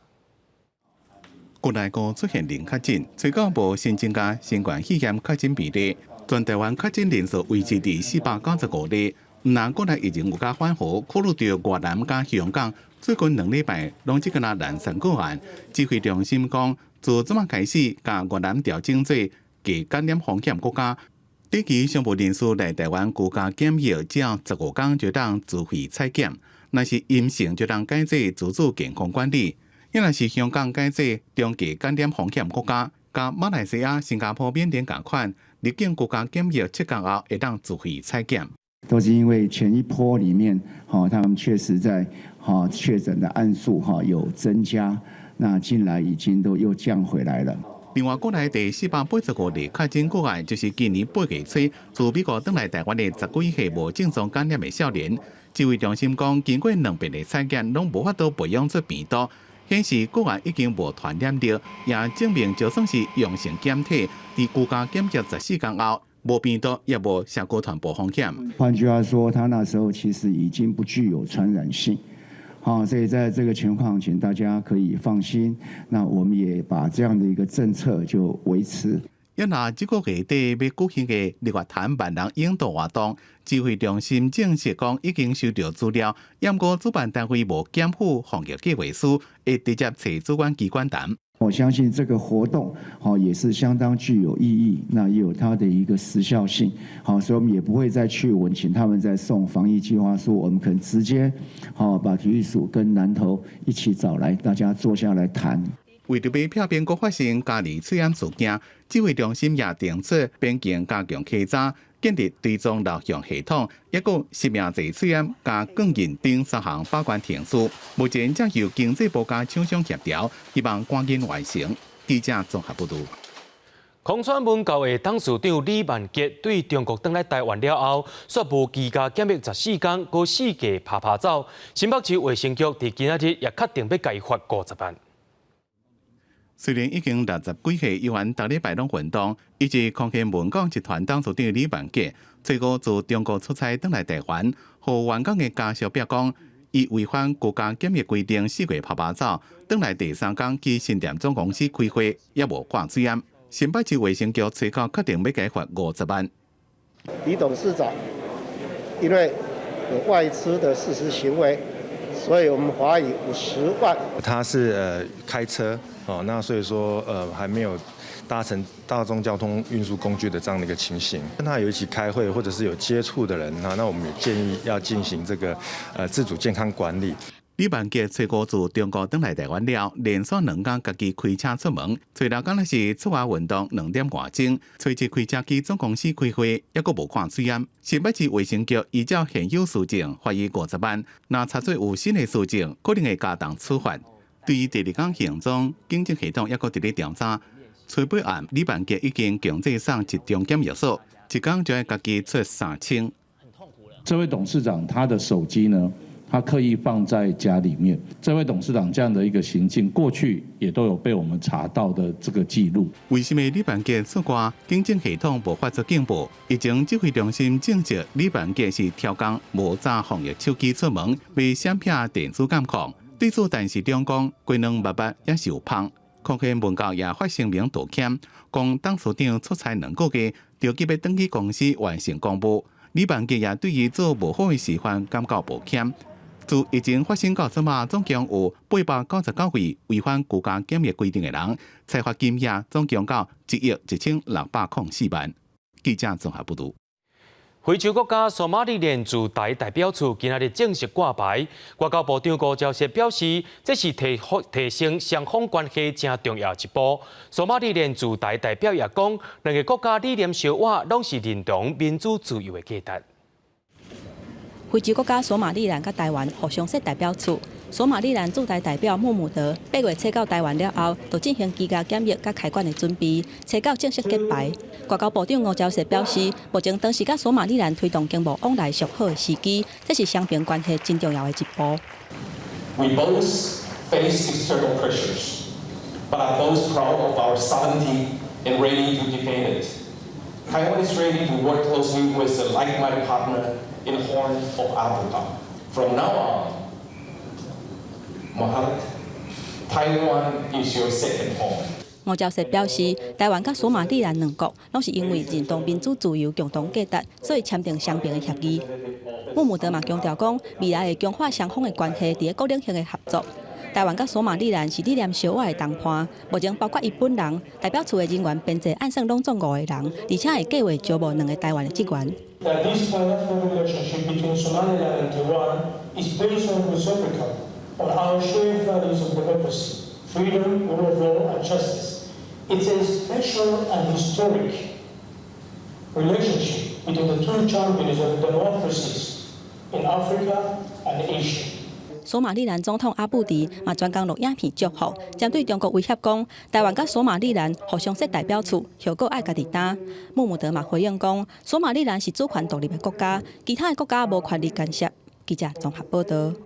國內閣出現零確診，初九無新增加新冠肺炎確診病例，全台灣確診人數維持佇495例。毋但國內疫情有較緩和，考慮著越南佮香港最近2禮拜攏只敢若零星個案，指揮中心講，自這擺開始，共越南調整做低感染風險國家。短期商務人士來台灣居家檢疫，只要15工就當自費採檢，若是陰性就當改做自主健康管理。抑若是香港改做中低感染風險國家，佮馬來西亞、新加坡、緬甸仝款，入境居家檢疫7工後會當自費採檢。都是因為前一波裡面，哈，他們確實在哈確診的案數哈有增加，那近來已經都又降回來了。另外，國內第485例確診個案，就是今年8月初自美國轉來台灣的10幾歲無症狀感染的少年。指揮中心講，經過兩遍的採檢，攏無法度培養出病毒，顯示個案已經無傳染力，也證明就算是陽性檢體，佇居家檢疫14工後，無病毒，也無社區傳播風險。換句話說，他那時候其實已經不具有傳染性，好，所以在這個情況，請大家可以放心。那我們也把這樣的一個政策就維持。抑若這個月底欲舉行的日月潭萬人泳渡活動，指揮中心證實講已經收著資料，毋過主辦單位無檢附防疫計劃書，會直接揣主管機關談。我相信這個活動，吼也是相當具有意義，那也有它的一個時效性，好，所以我們也不會再去問，請他們再送防疫計劃書，我們可能直接，好把體育署跟南投一起找來，大家坐下來談。為著欲避免閣發生嘉義喙罨事件，指揮中心也定出邊境加強稽查，建立追蹤錄像系統，抑閣實名制喙罨佮鋼印等三項把關程序。目前正由經濟部佮廠商協調，希望趕緊完成。記者綜合報導。空川文教的董事長李萬杰對中國轉來台灣了後，煞無居家檢疫14工，閣四界趴趴走。新北市衛生局佇今仔日也確定欲共伊罰50萬。雖然已經60幾歲，猶原逐禮拜攏運動，伊是空氣文廣集團董事長李萬杰，初五自中國出差轉來台灣，予員工的家屬表講，伊違反國家檢疫規定，四界趴趴走，轉來第三工去新店總公司開會，猶無掛喙罨。新北市衛生局初九確定欲共伊罰50萬。李董事長因為有外出的事實行為，所以我們罰以50萬。他是開車哦，那所以說還沒有搭乘大眾交通運輸工具的這樣的一個情形，跟他有一起開會或者是有接觸的人啊，那我們也建議要進行這個自主健康管理。李萬杰初五自中國轉來台灣了，連續兩工家己開車出門，初六敢若是出外運動2點外鐘，隨即開車去總公司開會，猶閣無看喙罨。新北市衛生局依照現有事證罰伊50萬，若查出有新的事證，可能會加重處罰。對於第二工行蹤，警政系統猶閣佇咧調查。初八暗，李萬杰已經強制送集中檢疫所，一工就愛家己出3000。這位董事長他的手機呢？他刻意放在家裡面。這位董事長這樣的一個行徑，過去也都有被我們查到的這個記錄。為什麼李萬杰出外，警政系統無發出警報？疫情指揮中心證實，李萬杰是挑工無紮防疫手機出門，被閃避電子監控。對此，陳時中講，規兩目目也是有芳。空氣文教也發聲明道歉，講董事長出差2個月，著急欲轉去公司完成公務。李萬杰也對伊做無好的示範感覺抱歉。自疫情發生到這馬，總共有899位違反居家檢疫規定的人，裁罰金額總共到1億1604萬。記者綜合報導。非洲國家索馬里蘭駐台代表處今仔日正式掛牌。外交部長吳釗燮表示，這是提升雙方關係誠重要一步。索馬里蘭駐台代表也講，兩个國家理念相倚，攏是認同民主自由的價值。非洲國家索馬里蘭佮台灣互相設代表處。索馬里蘭駐台代表穆姆德8月初到台灣了後，就進行居家檢疫佮開館的準備，初九正式揭牌。外交部長吳釗燮表示，目前當時佮索馬里蘭推動經貿往來上好的時機，這是雙邊關係真重要的一步。 We both face external pressures, but are both proud of our sovereignty and ready to defend it. Taiwan is ready to work closely with a like-minded partner in the Horn of Africa. From now on, Mohammed, Taiwan is your second home. 吳釗燮表示，台灣佮索馬里蘭兩國攏是因為認同民主自由共同價值，所以簽訂雙邊的協議。穆姆德嘛強調講，未來會強化雙方的關係，佇各領域的合作。台灣佮索馬里蘭是理念相倚的同伴，目前包括伊本人代表處的人員編制按算攏總五個人，而且會計劃招募兩个台灣的職員。 That this bilateral relationship between Somaliland and Taiwan is based on reciprocal, on our shared values of democracy, freedom, rule of law, and justice. It's a special and historic relationship between the two champions of democracies in Africa and Asia. 索馬里蘭總統阿布迪嘛專工錄影片祝福，針對中國威脅講，台灣佮索馬里蘭互相設代表處，後果愛家己擔。穆姆德嘛回應講，索馬里蘭是主權獨立的國家，其他的國家無權利干涉。記者綜合報道。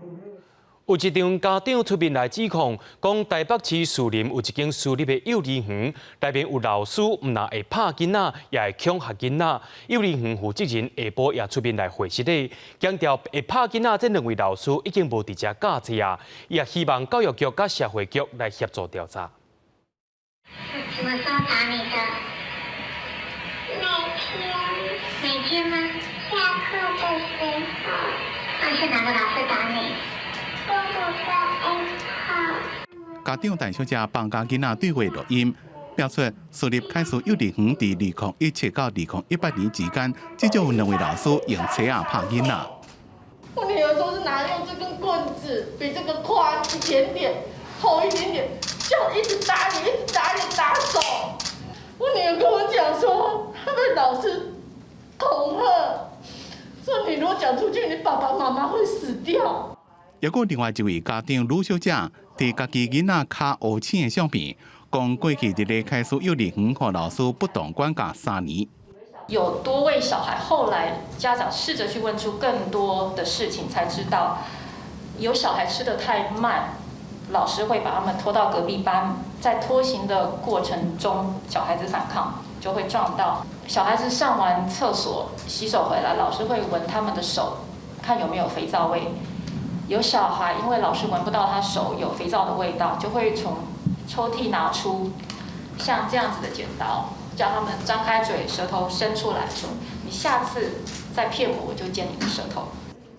有一場家長出面來指控，講台北市士林有一間私立的幼兒園，內面有老師毋但會拍囡仔，也會恐嚇囡仔。幼兒園負責人下晡也出面來回釋咧，強調會拍囡仔這兩位老師已經無佇遮教冊啊，伊也希望教育局佮社會局來協助調查。什麼時候打你的？每天，每天嗎？下課的時候。那是哪個老師打你？家長陳小姐幫共囡仔對話錄音，表出私立凱思幼兒園佇2017到2018年之間，至少有兩位老師用錘仔拍囡仔。我女兒說是拿用這根棍子，比這個寬一點點，厚一點點，就一直打你，一直打你，打手。我女兒跟我講說，她被老師恐嚇，說你如果講出去，你爸爸媽媽會死掉。抑閣另外一位家長呂小姐提家己囡仔跤烏青的相片，講過去佇咧凱思幼兒園予老師不當管教3年。有多位小孩後來家長試着去問出更多的事情，才知道有小孩吃得太慢，老師會把他們拖到隔壁班，在拖行的過程中，小孩子反抗就會撞到。小孩子上完廁所洗手回來，老師會聞他們的手，看有沒有肥皂味。有小孩因為老師聞不到他手有肥皂的味道，就會從抽屜拿出像這樣子的剪刀，叫他們張開嘴，舌頭伸出來，說：你下次再騙我，我就剪你的舌頭。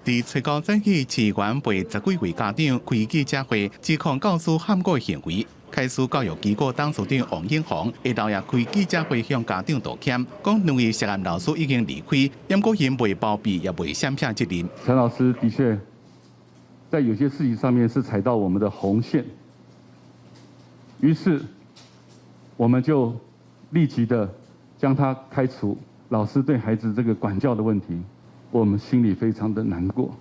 佇初九早起，市議員陪十幾位家長開記者會，指控教師喊過行為。開始教育機構董事長王永紅下晝也開記者會向家長道歉，講兩位涉案老師已經離開，毋過𪜶袂包庇也袂閃避責任。陳老師的確在有些事情上面是踩到我們的紅線，於是我們就立即的將他開除。老師對孩子這個管教的問題，我們心裡非常的難過。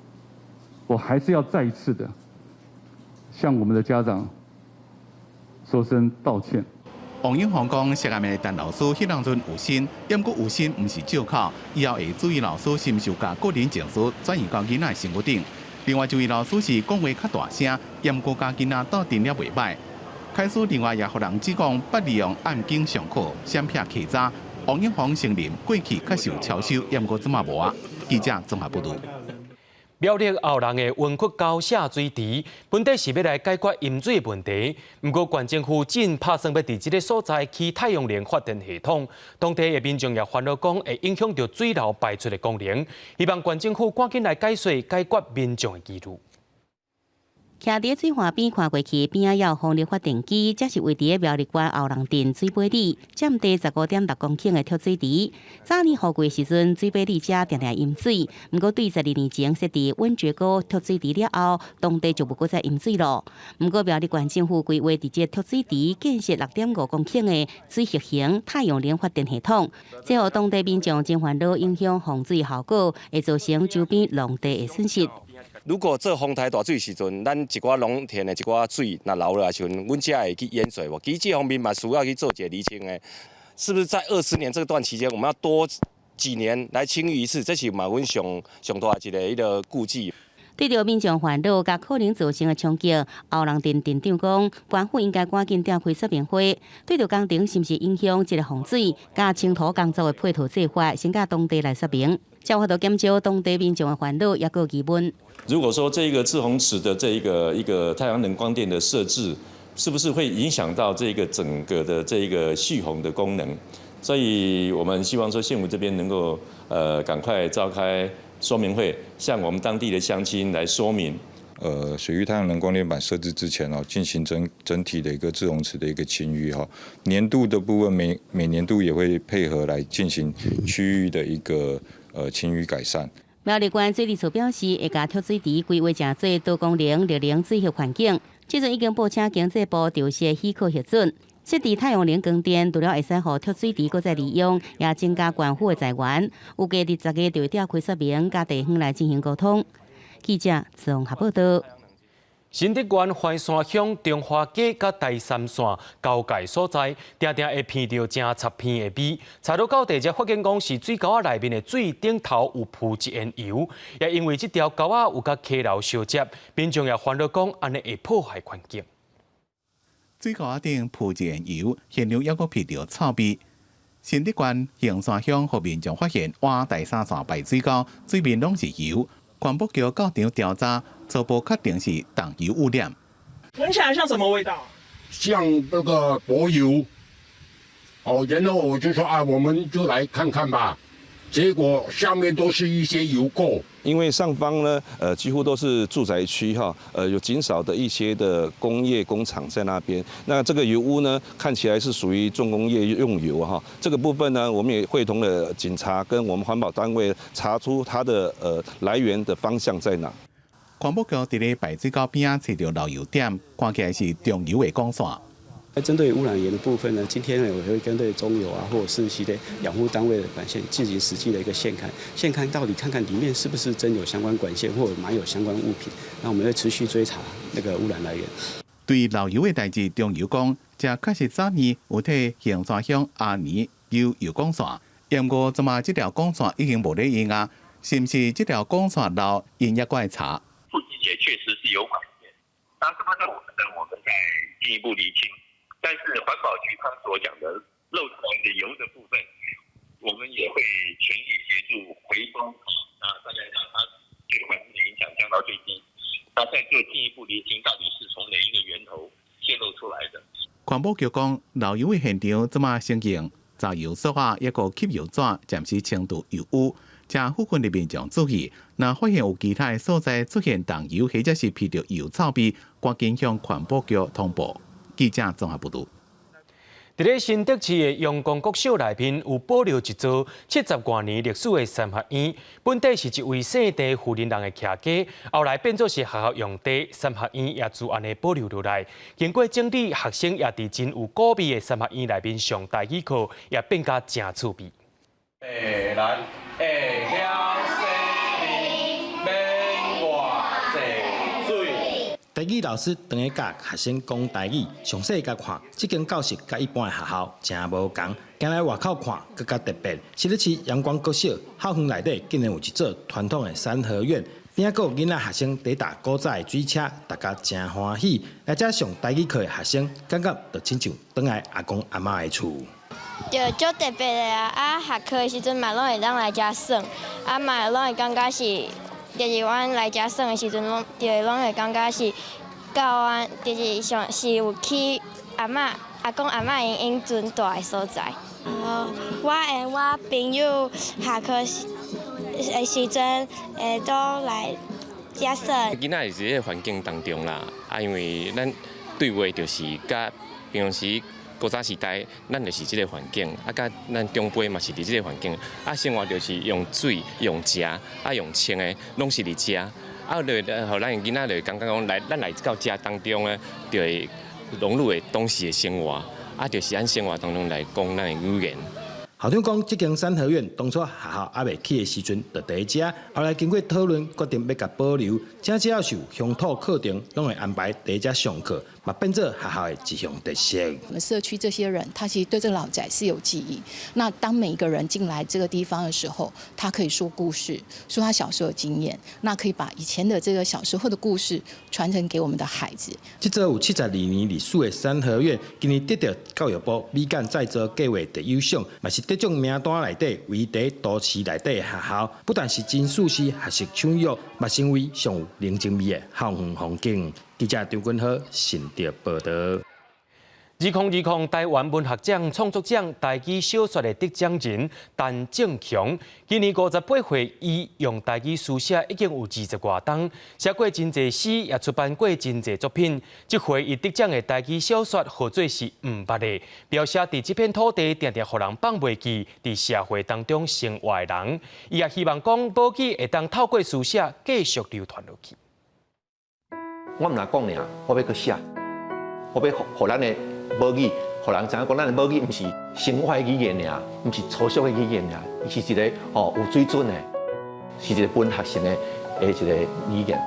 我還是要再一次的向我們的家長說聲道歉。王永紅講，涉案的陳老師彼當陣有心，毋過有心毋是藉口，以後會注意老師是毋是有共個人情緒轉移到囡仔身軀頂。另外一位老師是講話較大聲，毋過佮囡仔鬥陣了袂䆀。開始另外也予人指控捌利用暗間上課、閃避稽查。王永紅承認過去確實有超收，毋過這馬無啊。記者綜合報道。苗栗後人的溫窟溝瀉水池，本底是欲來解決淹水的問題。毋過縣政府正拍算欲佇這個所在起太陽能發電系統，當地的民眾也煩惱講會影響著水流排出的功能，希望縣政府趕緊來解說解決民眾的疑慮。徛佇水岸邊看過去，邊仔有風力發電機，這是位佇苗栗縣後人鎮水尾里，佔地15.6公頃的蓄水池。早年雨季時陣，水尾里遮定定淹水。毋過對12年前設置溫覺溝蓄水池了後，當地就無閣再淹水咯。毋過苗栗縣政府規劃佇這蓄水池建設6.5公頃的水合型太陽能發電系統，這予當地民眾真煩惱，影響洪水效果，會造成周邊農地的損失。如果做風台大水時陣，咱一寡農田的一寡水若流落來時陣，阮遮會去淹水無？其實這方面嘛需要去做一個釐清的，是不是在20年這段期間，我們要多幾年來清淤一次？這是嘛，阮上上大一個彼個顧忌。對著民眾煩惱佮可能造成的衝擊，後人鎮鎮長講，縣府應該趕緊召開說明會，對著工程是毋是影響這個洪水，佮清土工作的配套做法，先佮當地來說明，才有法度減少當地民眾的煩惱，抑閣疑問。如果說這個滯洪池的這一個太陽能光電的設置，是不是會影響到這個整個的這個蓄洪的功能？所以我們希望說縣府這邊能夠趕快召開說明會，向我們當地的鄉親來說明。水域太陽能光電板設置之前哦，進行整整體的一個滯洪池的一個清淤哈，年度的部分每每年度也會配合來進行區域的一個清淤改善。苗栗縣水利處表示，會共蓄水池規劃成做多功能綠能水合環境。這陣已經報請經濟部調適許可核准，設置太陽能光電，除了會使予蓄水池閣再利用，也增加縣府的財源。預計佇10月就會召開說明，佮地方來進行溝通。記者綜合報道。新竹縣環山鄉中華街佮台三線交界所在，定定會鼻著誠插鼻的味。查落到地才發現講是水溝仔內面的水頂頭有浮一緣油，也因為這條溝仔有佮溪流相接，民眾也煩惱講按呢會破壞環境。水溝仔頂浮一緣油，現場猶閣鼻著臭味。新竹縣橫山鄉予民眾發現挖台三線排水溝，水面攏是油。環保局到場調查，初步確定是重油污染。聞起來像什麼味道？像那個柏油。哦，然後我就說啊，我們就來看看吧。結果下面都是一些油垢。因為上方呢，幾乎都是住宅區哈，有僅少的一些的工業工廠在那邊。那這個油污呢，看起來是屬於重工業用油哈。這個部分呢，我們也會同了警察跟我們環保單位查出它的來源的方向在哪。環保局佇咧排水溝邊仔揣著漏油點，看起來是中油的管線。針對污染源的部分呢，今天呢，我會跟對中油啊，或者是一些養護單位的管線進行實際的一個現勘，現勘到底看看裡面是不是真有相關管線或者埋有相關物品，那我們會持續追查那個污染來源。對漏油的代誌，中油講，這確實早年有替橫山鄉阿年油油管線，毋過這馬這條管線已經無咧用啊，是毋是這條管線漏，𪜶猶閣愛查。附近也確實是有管線，那這個我們等我們再進一步釐清。但是環保局他所講的漏出來的油的部分，我們也會全力協助回收啊，那大概讓它對環境的影響降到最低。那再做進一步釐清，到底是從哪一個源頭洩漏出來的。環保局講，漏油的現場這馬先用雜油索仔，抑閣吸油紙暫時清除油污。請附近的民眾注意，若發現有其他的所在出現重油或者是鼻著油臭味，趕緊向環保局通報。記者綜合報導。佇咧新竹市的陽光國小內面有保留一座七十外年歷史的三合院，本底是一位姓鄭婦人的徛家，後來變做是學校用地，三合院也自按呢保留落來。經過整理，學生也佇真有古味的三合院內面上台語課，也變甲誠趣味。來，會曉洗面，免偌濟水。台語老師當咧教學生講台語，詳細共看，這間教室佮一般的學校誠無仝，行來外口看，閣較特別。新竹市陽光國小校園內底竟然有一座傳統的三合院，邊仔閣有囡仔學生佇搭古早的水車，大家誠歡喜。來遮上台語課的學生，感覺就親像轉來阿公阿嬤的厝。對，足特別的啊！啊，下課的時陣嘛，攏會當來遮耍，啊嘛攏會感覺是，就是阮來遮耍的時陣，攏就攏會感覺是到阮，就是像是有去阿嬤、阿公阿嬤𪜶以陣蹛的所在。我和我朋友下課時的時陣會都來遮耍。囡仔是佇這個環境當中啦，啊，因為咱對話就是佮平常時。古早時代，咱就是這個環境，啊，佮咱長輩嘛是佇這個環境，啊，生活就是用水、用食、啊，用穿的，攏是佇遮，啊，就予咱囡仔就感覺講來，咱來到遮當中呢，就會融入的當時的生活，啊，就是按生活當中來講咱的語言。校長講，這間三合院當初學校猶未起的時陣就佇遮，後來經過討論，決定欲共保留。這只要是有鄉土課程，攏會安排佇遮上課，嘛變做學校的一項特色。我們社區這些人，他其實對這個老宅是有記憶。那當每一個人進來這個地方的時候，他可以說故事，說他小時候的經驗，那可以把以前的這個小時候的故事傳承給我們的孩子。這座有72年歷史的三合院，今年得著教育部美感再造計畫特優賞，嘛是得獎名單內底唯一佇都市內底的學校，不但是真舒適學習場域，嘛成為上有人情味的校園風景。記者張君豪新竹報導。2020台灣文學獎創作獎台語小說的得獎人陳正雄，今年58歲，伊用台語書寫已經有二十外冬，寫過真濟詩，也出版過真濟作品。這回伊得獎的台語小說號做是毋捌的，描寫佇這片土地定定予人放袂記，佇社會當中生活的人。伊也希望講母語會當透過書寫繼續流傳落去。我毋若講爾，我欲閣寫，我欲予咱的母語，予人知影講咱的母語毋是生活的語言爾，毋是粗俗的語言爾，伊是一個吼有水準的，是一個文學性的一個語言。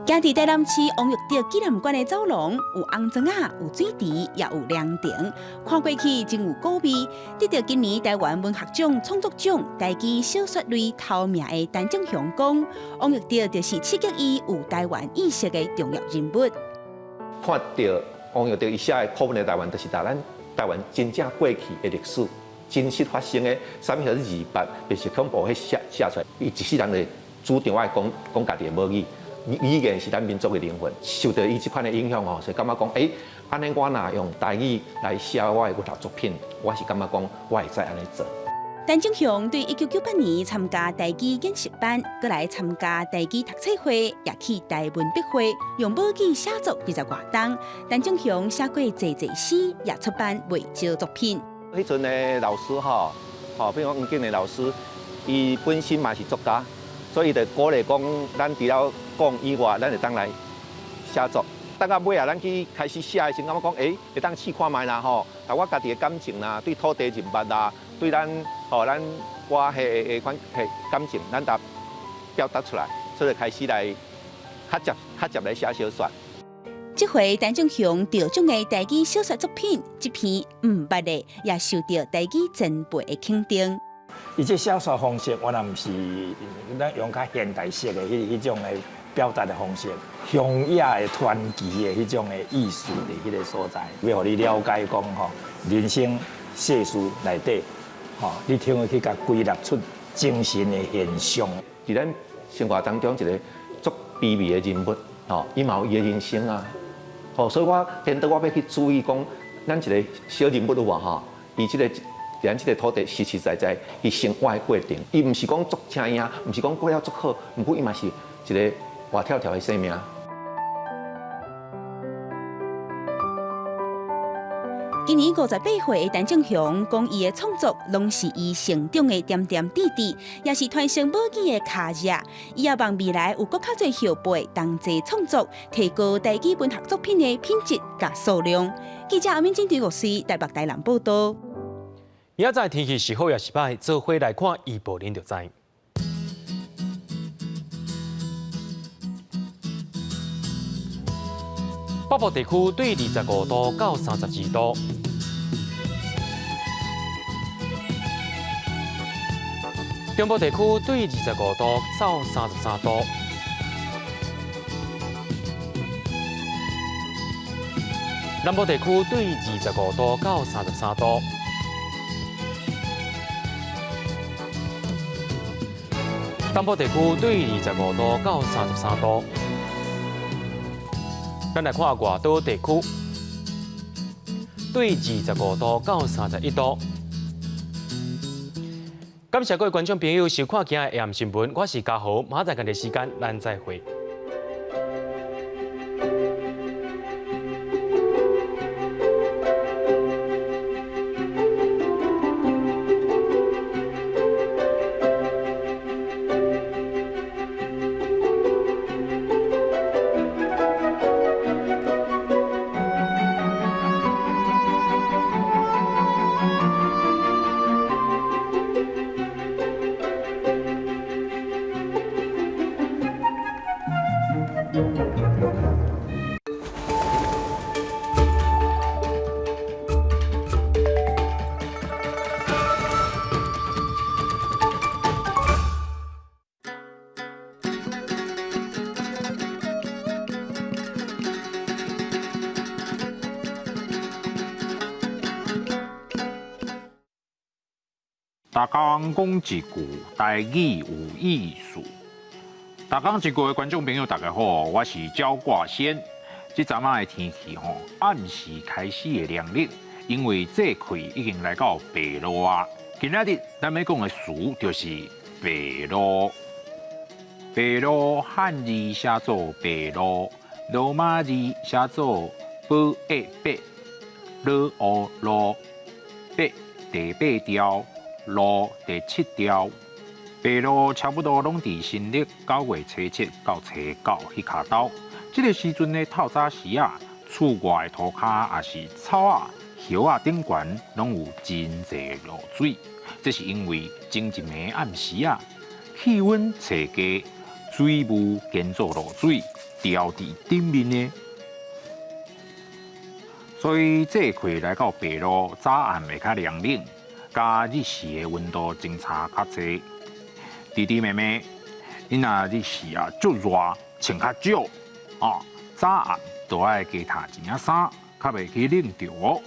行佇台南市王育德紀念館的走廊，有紅磚仔，有水池，也有涼亭，看過去真有古味。得著今年台灣文學獎創作獎台語小說類頭名的陳正雄講，王育德就是刺激伊有台灣意識的重要人物。看著王育德伊寫的苦悶的台灣，就是把咱台灣真正過去的歷史、真實發生的，啥物叫做二八白色恐怖，彼寫出來，伊一世人就主張愛講講家己的母語。語言是咱民族的靈魂，受著伊這款的影響吼，所以感覺講，欸，按呢我若用台語來寫我的文學作品，我是感覺講，我會使按呢做。陳正雄對1998年參加台語研習班，閣來參加台語讀冊會，也去台文筆會，用母語寫作20外冬。陳正雄寫過濟濟詩，也出版袂少作品。彼陣的老師吼，吼，比如講黃景的老師，伊本身嘛是作家。所以就鼓勵講，咱除了講以外，咱會當來寫作。等到尾啊，咱去開始寫的時陣，感覺講，欸，會當試看覓啦吼。但我家己的感情啦，對土地人物啦，對咱吼咱歌彼款感情，咱都表達出來，所以開始來較接較接來寫小說。這回陳正雄得獎的台語小說作品，這篇毋捌的，也受著台語前輩的肯定。伊這寫作方式，原來毋是咱用較現代式的彼種的表達的方式，鄉野的傳奇的彼種的意思佇彼个所在，欲予你了解講吼，人生世事內底，吼，你聽會去共歸納出精神的現象。佇咱生活當中一個足卑微的人物，吼，伊嘛有伊的人生啊，吼，所以我顛倒我欲去注意講，咱一个小人物有無吼？伊這个咱這个土地實實在在伊生活的過程，伊毋是講足精英，毋是講過了足好，毋過伊嘛是一个活跳跳的生命。今年58歲的陳正雄講，伊的創作攏是伊成長的點點滴滴，也是傳承母語的跤跡。伊也望未來有閣較濟後輩同齊創作，提高台語文學作品的品質佮數量。記者阿敏珍、張國師台北、台南報道。明仔載天氣是好抑是䆀，做伙來看預報恁就知。北部地區對25度到32度。中部地區對25度到33度。南部地區對25度到33度。東部地區對25度到33度。咱來看外島地區，對25度到31度。感謝各位觀眾朋友收看今日的 AM 新聞，我是嘉豪，明仔載仝個時間，咱再會。逐工講一句台語有意思。逐工一句的觀眾朋友，大家好，我是焦掛先。這陣仔的天氣吼，暗時開始會涼冷，因為這季已經來到白露啊。今仔日咱欲講的詞就是白露。白露漢字寫做白露，羅馬字寫做寶一白，魯烏露，白第八調。露第七調，白露差不多攏佇新曆9月初七到初九彼跤兜。這个時陣的透早時啊，厝外的塗跤也是草仔、葉仔頂懸，攏有真濟露水。這是因為前一暝暗時啊，氣溫揣低，水霧兼做露水，掉佇頂面的。所以這季來到白露，早暗會較涼冷。佮日時的溫度相差較濟，弟弟妹妹，你若日時啊足熱，穿較少，哦，早暗都愛加罩一領衫，較袂去冷著哦。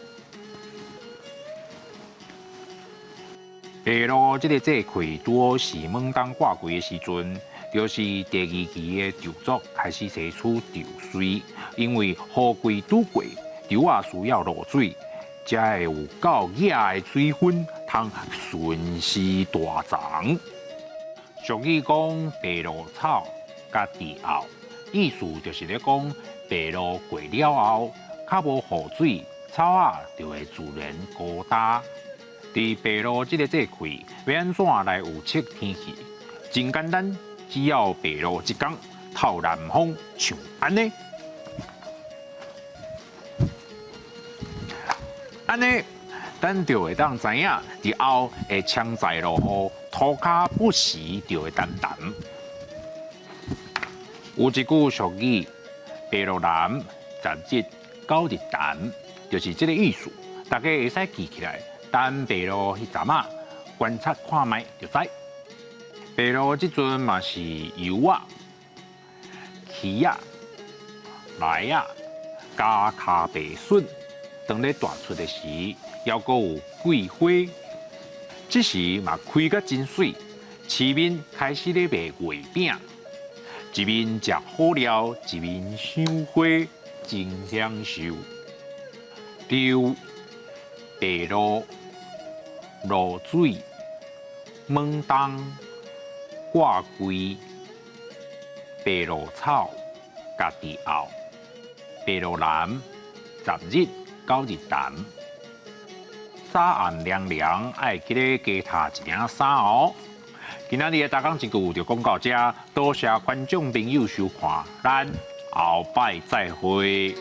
白露這个節氣拄好是猛冬掛季的時陣，就是第二期的稻作開始提出稻穗，因為雨季拄過，稻仔需要露水。才會有夠額的水分，通順勢大長。俗語講白露草佮地後，意思就是咧講白露過了後，較無雨水，草仔就會自然高大。佇白露這个節氣，欲按怎來預測天氣？真簡單，只要白露一工，透南風，像按呢。按呢，咱就會當知影，日後會槍在落雨，塗跤不時就會澹澹。有一句俗語：白露南，十日九日澹，就是這个意思。大家會使記起來，等白露彼陣仔，觀察看覓就知。白露這陣嘛是柚仔、柿仔、梨仔、佮跤白筍。當咧大出的時，猶閣有桂花，這時嘛開甲真媠，市面開始咧賣月餅，一面食好料，一面賞花。真享受。溜白鷺露水猛東掛櫃白鷺草家己拗白鷺南十日九日談。早暗涼涼，愛記得加疊一領衫哦。今仔日的逐工一句就講到這，多謝觀眾朋友收看，咱後擺再會。